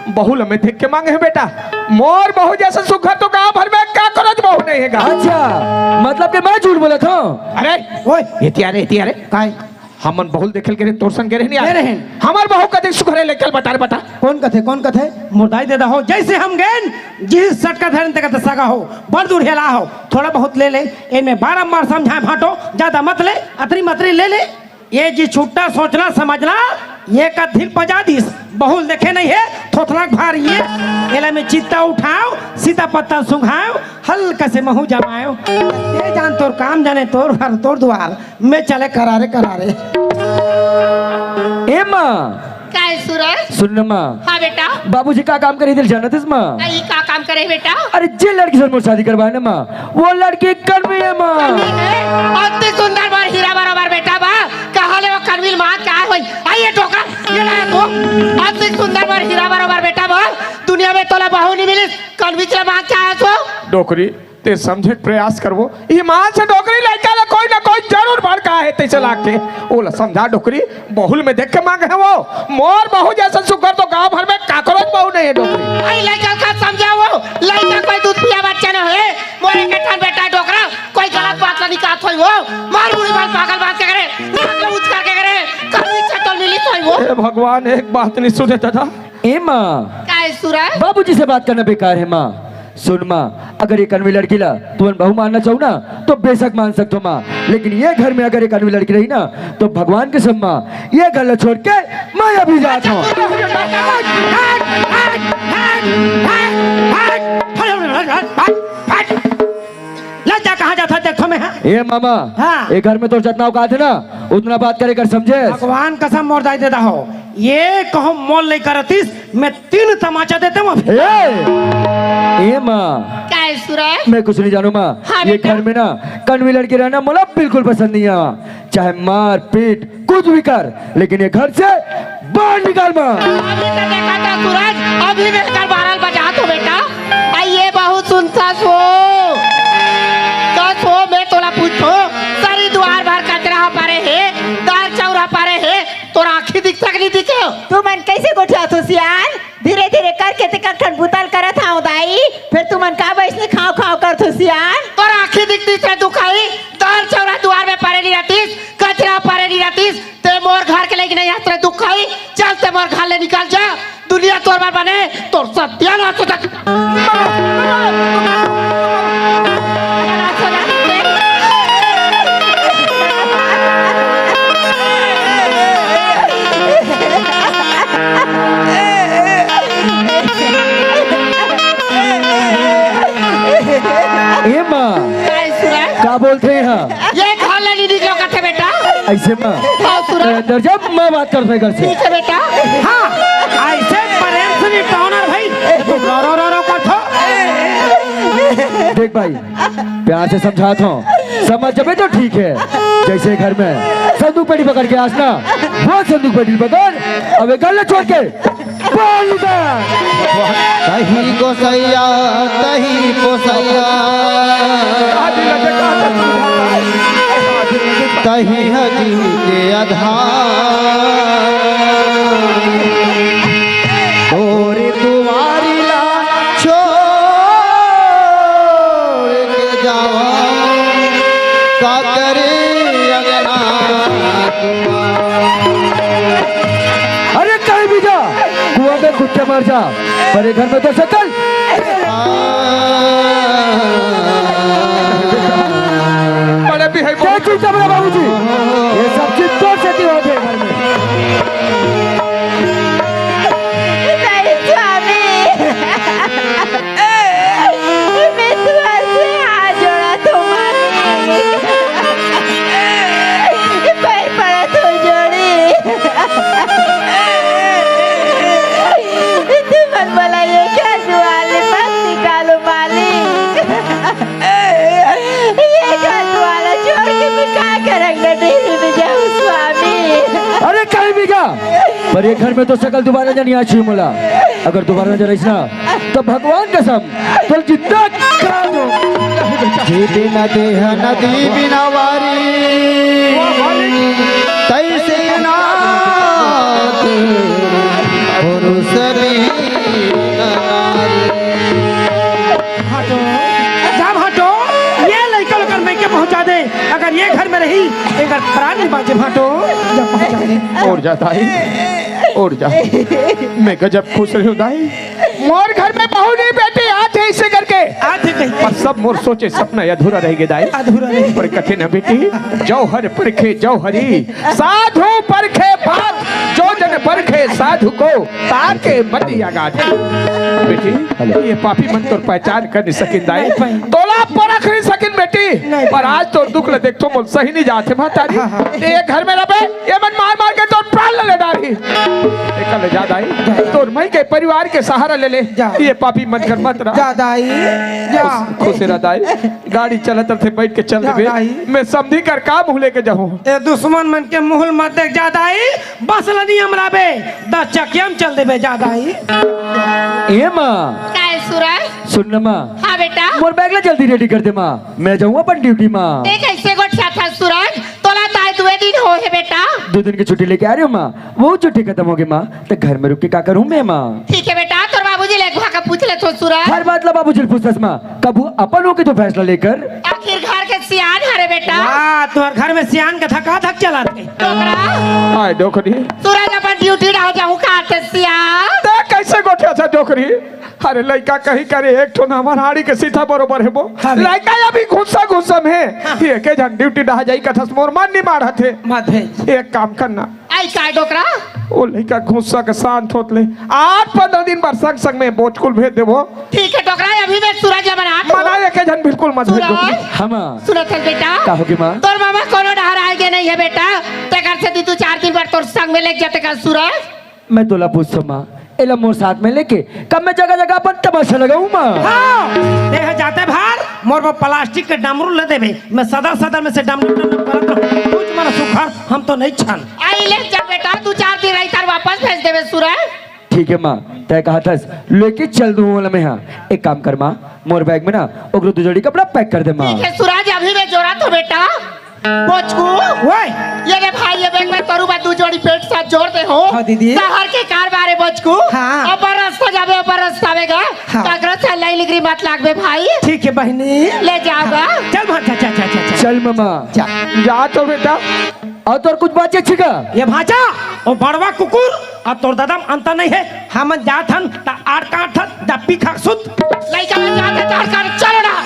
बहू ल मैं देख के मांगे हूँ बेटा। मोर बहू जइसे सुघर तो गांव भर में काकरो बहू नहीं हे गा। अच्छा, मतलब कि मैं झूठ बोलत हूँ? अरे, ओए। एती आ रे, एती आ रे। काय? हमन बहू ल देखे ल गे रहेन, तोर संग गे रहेन यार। गे रहेन। हमर बहू कतेक सुघर हे, ले चल बता रे, बता। कोन कथे, कोन कथे? मोर दाई ददा हो, जइसे हम गेन, जिही सटका धरेन ते कथे सगा हो, बड़ दुरिहा ला हो, थोड़ा बहुत ले ले, एमे बारंबार समझाए भांटो, जादा मत ले, अतरी मतरी ले ले। ये जी छुट्टा सोचना समझना, ये का धिल पजा दिस, बहू ल देखे नहीं हे, थोथना भार ये, एला मैं चित्ता उठाओ, सीता पत्ता सुंघाओ, हल्का से महू जमाओ। ये जान तोर काम जाने तोर घर तोर द्वार, मैं चले करारे करारे। ए माँ, काय सूरज? सुन न माँ। हाँ बेटा। बाबूजी का काम करे दिल जानत हस माँ? आ, ई का काम करे बेटा? अरे जे लड़की से मोर शादी करवाए ना माँ, वो लड़की कनवी है माँ। कनवी है? अति सुंदर मोर हीरा बरोबर बेटा बा। कहाँ ले वो कनवी ल माँ, का होई? आ ये डोकरा, ये लाया तू। अति सुंदर मोर हीरा बरोबर बेटा बा। दुनिया में तोला बहू नहीं मिलिस, कनवी ल माँ का है तू? डोकरी। ते समझे के प्रयास करबो। ईमान से डोकरी लइका ला कोई ना कोई जरूर भड़का हे, तइसे लागथे। ओला समझा डोकरी, बहू ल मैं देख के मांगे हंव। मोर बहू जइसन सुघर तो गांव भर में काकरो बहू नहीं हे डोकरी। अई लइका का समझावव, लइका कोई दूध पिया बच्चा न हे। मोर एक ठन बेटा हे डोकरा, कोई गलत बात ला निकालत होही वो। मार मुड़ी बाल पागल बात के करे, नाक ला ऊंच करके करे, कभी चटल मिली होही वो। हे भगवान, एक बात नहीं सुने दादा। ए माँ। काय सूरज? बाबूजी से बात करना बेकार है माँ। सुन माँ, अगर ये कनवी लड़की ला तुमन बहू मानना चाहो ना, तो बेशक मान सकत हो माँ, लेकिन ये घर में अगर ये कनवी लड़की रही ना, तो भगवान कसम माँ, ये घर ला छोड़ के मैं अभी जात हूँ। लज्जा कहाँ जाता देखो मैं, हाँ? ए मामा, हाँ। ये घर में तोर जतना औकात है ना, उतना बात करे कर, समझे? भगवान कसम मोर दाई ददा हो, ये कहूँ मोल नहीं करतिस, मैं तीन तमाचा देते हूँ अभी। ए, ए माँ, काय सूरज? मैं कुछ नहीं जानू माँ। हाँ ये बेटा। घर में ना कनवी लड़की रहना मोला बिल्कुल पसंद नहीं है। चाहे मार पीट कुछ भी कर, लेकिन ये घर से बाहर निकाल माँ। अभी तो देखा था सूरज, अभी मैं घर बारल बजा तो बेटा। आ ये बहुत सुनता सो। का सो मैं तोला पूछो, सारी दुआर भर कचरा परे हे, दार चौरा परे हे, तोर आँखी दिखता कि नहीं दिखे? तुमन कैसे गोठियाथो सियान? धीरे धीरे करके ते कखन बुतल करत हव दाई, फिर तुमन का वइसने खाव खाव करथो सियान? तोर आँखी दिखतिस रे दुखाई, दार चौरा दुआर में परे नहीं रहतिस, कचरा परे नहीं रहतिस, ते मोर घर के लइक नहीं हस रे दुखाई, चल ते मोर घर ले निकल जा, दुनिया तोर बर बने, तोर सत्यानाश हो जा। ए माँ, काय सूरज? का बोलथे हा? ये घर ले नहीं निकलो कथे बेटा। अइसे माँ, हाँ, सूरज। अंदर जा, मैं बात करत हँव घर से। ठीक है बेटा। हाँ, अइसे प्रेम से निपटाओ ना भाई। रो, रो, रो, रो करथो। देख भाई, प्यार से समझात हँव, समझ जबे तो ठीक है। जइसे घर में संदूक पेटी पकड़ के आस ना, वो संदूक पेटी पकड़, अब ये घर ला छोड़ के बाहर निकल। तही गोसैया, तही गोसैया, तही ह जिनके आधार। जा, पर ये घर में तो सकल। बड़े भी है। क्या चुपचाप रहे बाबूजी, ये सब चीज तोर सेती होत हे घर में। नहीं स्वामी, मैं तुमसे हाथ जोड़ा तो मालिक, पैर पड़ा तो जोड़ी। तुमन मोला ये घर दुआर ले मत निकालो मालिक। ये घर दुआर छोड़ के मैं का करंगा डेरी में जाऊं स्वामी। अरे कहीं भी जा, पर ये घर में तो सकल दोबारा जनी आछी मोला। अगर दोबारा नजर आइस ना, तो भगवान कसम, तोल जिंदा खा दो। जीत न देह नदी बिना वारी, तैसे नाथ पुरुष दीन नारी। भाटो, जा भाटो, ये लइका लोगन में के पहुंचा दे। अगर ये घर में रही, एकर प्राण नहीं बांचे भाटो, जा पहुंचा दे। और जा दाई, और जा। मैं गजब खुश रही हूँ दाई। मोर घर में बहू नहीं बेटी, आथे इसे करके। आथे कहीं। पर सब मोर सोचे सपना अधूरा रह गे दाई। अधूरा रह गे। पर कथे ना बेटी, जौहर परखे जौहरी, साधु परखे बात, जो जन परखे साधु को, ताके मत आगात। बेटी, हेलो। ये पापी मन तोर पहचान कर नहीं सकिन दाई। नहीं पाई। तोला परख नहीं सकिन बेटी। नहीं पर पाई। आज तोर दुख ले देख तो मोर सही नहीं जात हे महतारी। हाँ, हाँ। ये घर में रहे, ये मन मार मार के तोर प्राण ले डारी। एकर ले जा दाई, जा। तोर मई के परिवार के सहारा ले ले। जा। ये पापी मन कर मत रहा। जा दाई, जा। खुश, खुश रह दाई। गाड़ी चलत रथे, बैठ के चल जा देबे। दाई। मैं समधी कर का मुंह लेके जाहूं? ए दुश्मन मन के मुंह मत देख जा दाई। बस ल नियम राबे, दस चकिया में चल देबे जा दाई। ए माँ। काय सूरज? सुन न माँ। हाँ बेटा। मोर बैग ला जल्दी रेडी कर दे माँ, मैं जाऊँ अपन ड्यूटी माँ। ते कैसे गोठियाथस सूरज? तोला ताय दुए दिन हो हे बेटा। दो दिन की छुट्टी लेके आ रही हूँ माँ, वो छुट्टी खत्म होगी माँ, तो घर में रुक के का करूँ मैं माँ? ठीक है बेटा, तोर बाबूजी ले एक भाका पूछ ले तो सूरज। हर बात ला बाबूजी ले पूछस माँ, कभू अपन होके तो फैसला लेकर। आखिर घर के सियान हरे बेटा। वाह, तोर घर में सियान के धका धक चला थे। डोकरा। हाय डोकरी। सूरज अपन ड्यूटी डाल जाऊँ का थे सियान। ते कैसे गोठियाथस डोकरी? अरे लइका कहीं करे एक ठो ना हमार हाड़ी के सीधा बरोबर हे वो। हाँ बे। लइका अभी गुस्सा गुस्सा में हे। हाँ। ये के जन ड्यूटी डहा जाई कथस मोर मन नहीं मारत हे। मत भेज। एक काम करना। आई काय डोकरा? वो लइका गुस्सा के शांत होत ले आठ पंद्रह दिन बर संग संग में बोचकुल भेज देबो। ठीक है डोकरा, अभी मैं सूरज ला मना मना। एक जन बिल्कुल मत भेज डोकरी। सूरज। हाँ माँ। सुनत हस बेटा? का होगे माँ? तोर मामा कोनो डहर आए गे नहीं है बेटा, तेकर से दू चार दिन बर तोर संग में लेके जाते का सूरज। मैं तोला पूछथों माँ, एला मोर साथ में लेके कब मैं जगह जगह अपन तमाशा लगाऊं माँ? हाँ, देह जाते भार, मोर वो प्लास्टिक के डमरू ले देबे, मैं सदर सदर में से डम डम डम डम करत रहूं, कुछ मन सुखार, हम तो नहीं छन। आई ले जा बेटा, दू चार दिन रही तार वापस भेज देबे सूरज। ठीक है माँ, तय कहा थस, लेके चल दूं ओला मैं। हाँ, एक काम कर माँ, मोर बैग में ना ओकरो दू जोड़ी कपड़ा पैक कर दे माँ। ठीक है सूरज, अभी मैं जोरा तो बेटा। बचकू। ओए। ये रे भाई, ये बैग में तोर बर दू जोड़ी पैंट शर्ट जोर दे हो। हाँ, दीदी। शहर के कारबार हे बचकू। हाँ। अब्बड़ रस्ता जाबे, अब्बड़ रस्ता आवेगा। हाँ। काकरो से लई लिगरी मत लागबे भाई। ठीक है बहिनी। ले जाओगा। हाँ। चल माँ, जा, जा, जा, जा, जा। चल मामा। जा। जा तो बेटा। अउ तोर कुछ बाचे छिका? ये भांचा, वो बड़वा कुकुर अउ तोर ददा म अंतर नहीं है। हमन जात हन त आड़ काट हन, डप्पी खा सुत। लइका मन जात हे त आड़ काट, चलो ना।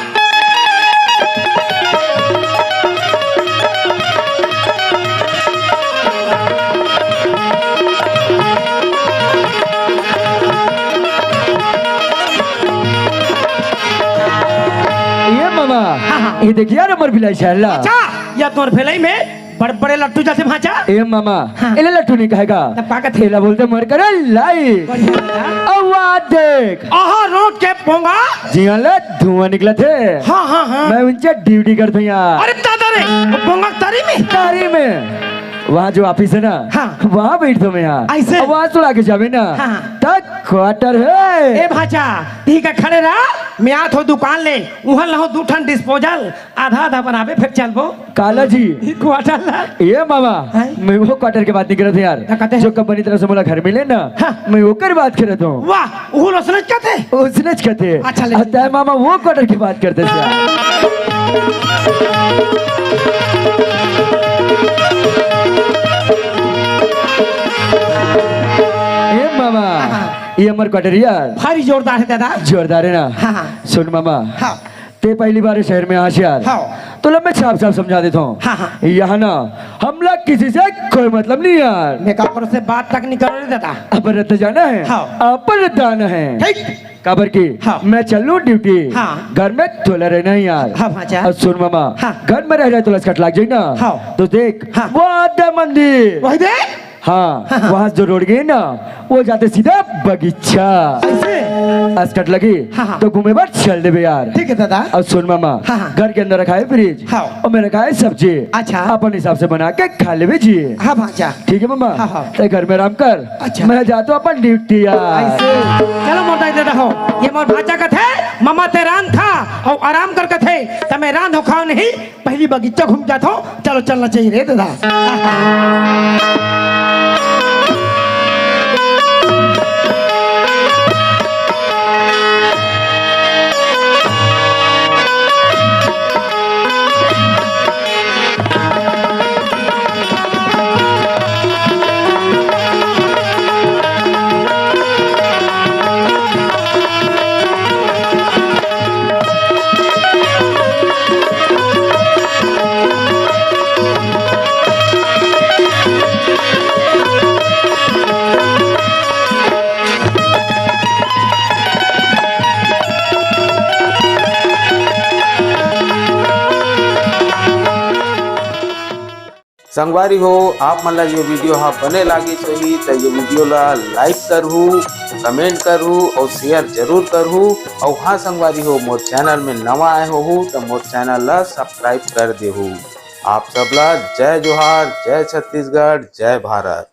ये मामा, हाँ, हाँ। ये देखिए यार, हमर भिलाई शहर ला। अच्छा, ये तोर भिलाई में बड़े बड़े लट्टू जाथे भांचा। ए मामा, हाँ। एला लट्टू नहीं कहेगा। तब का कथे? एला बोलथे मोर करा लाई। बढ़िया बेटा। अउ आ देख। आहा, रोड के पोंगा। जिहां ले धुआं निकलथे। हाँ, हाँ, हाँ। मैं उनसे ड्यूटी करथों यार। अरे दादा रे, वो पोंगा तारी में? तारी में। वहाँ जो ऑफिस है ना, हाँ। वहाँ बैठथों मैं यार। ऐसे? अब वहाँ से आगे जाबे ना, हाँ। तक क्वार्टर है। ए भांचा, ठीक है, खड़े रहा। मैं आथों दुकान ले, उहाँ लहों दू ठन डिस्पोजल। आधा आधा बनाबे, फेर चलबो। काला जी। ई क्वार्टर ला। ए मामा, हैं? मैं वो क्वार्टर के बात नहीं करत हूँ यार। का कहते हैं? जो कंपनी तरफ से मोला घर मिले ना, हाँ। मैं ओकर बात करत हूँ। वाह, वो ओसनेच कहथे? ओसनेच कहथे। अच्छा, ले। अउ तय मामा वो क्वार्टर की बात करत हस यार। ए मामा, हाँ। ये हमर कटरिया भारी जोरदार हे दादा। जोरदार हे ना? हाँ, हाँ। सुन मामा, हाँ। ते पहली बार शहर में आस यार, हाँ। तो ले मैं साफ साफ समझा देता हूँ। हाँ, हाँ। यहाँ ना हमला किसी से कोई मतलब नहीं यार। मैं काकरो से बात तक नहीं करो रे दादा। अपन रद्दा जाना है, हाँ। अपन रद्दा आना है। ठीक। काबर की हाँ। मैं चलूँ ड्यूटी, हाँ। घर में तोला रहना है यार। हाँ, भांचा। और सुन मामा, हाँ। घर में रह रहे तो लसकट लग जाए ना। हाँ। तो देख, हाँ। वो आधा मंदिर। वही दे। हाँ, हाँ, हाँ। वहाँ से जो रोड गई ना, वो जाते सीधा बगीचा। ऐसे? असकट लगी हाँ, हाँ। तो घूमे बर चल देबे यार। ठीक है दादा। और सुन मामा, हाँ, हाँ। घर के अंदर रखा है फ्रिज। हाँ। और में रखा है सब्जी। अच्छा। अपन हिसाब से बना के खा लेबे जी। हाँ भांचा। ठीक है मामा। हाँ, हाँ। ते घर में आराम कर। अच्छा। मैं जाता हूँ अपन ड्यूटी यार। ऐसे? चलो मोर दाई दादा हो, ये मोर भांचा कथे, मामा ते रांध खा और आराम कर कथे, त मैं रांध खाओ नहीं, पहली बगीचा घूम जात हो। चलो, चलना चाहिए रे दादा। संगवारी हो, आप मन ला ये वीडियो हा बने लागिस होही त ये वीडियो ला like करहू, comment करहू और share जरूर करहू। और हाँ संगवारी हो, मोर channel में नवा आए होहू त मोर channel ला subscribe कर देहू। आप सब ला जय जोहार, जय छत्तीसगढ़, जय भारत।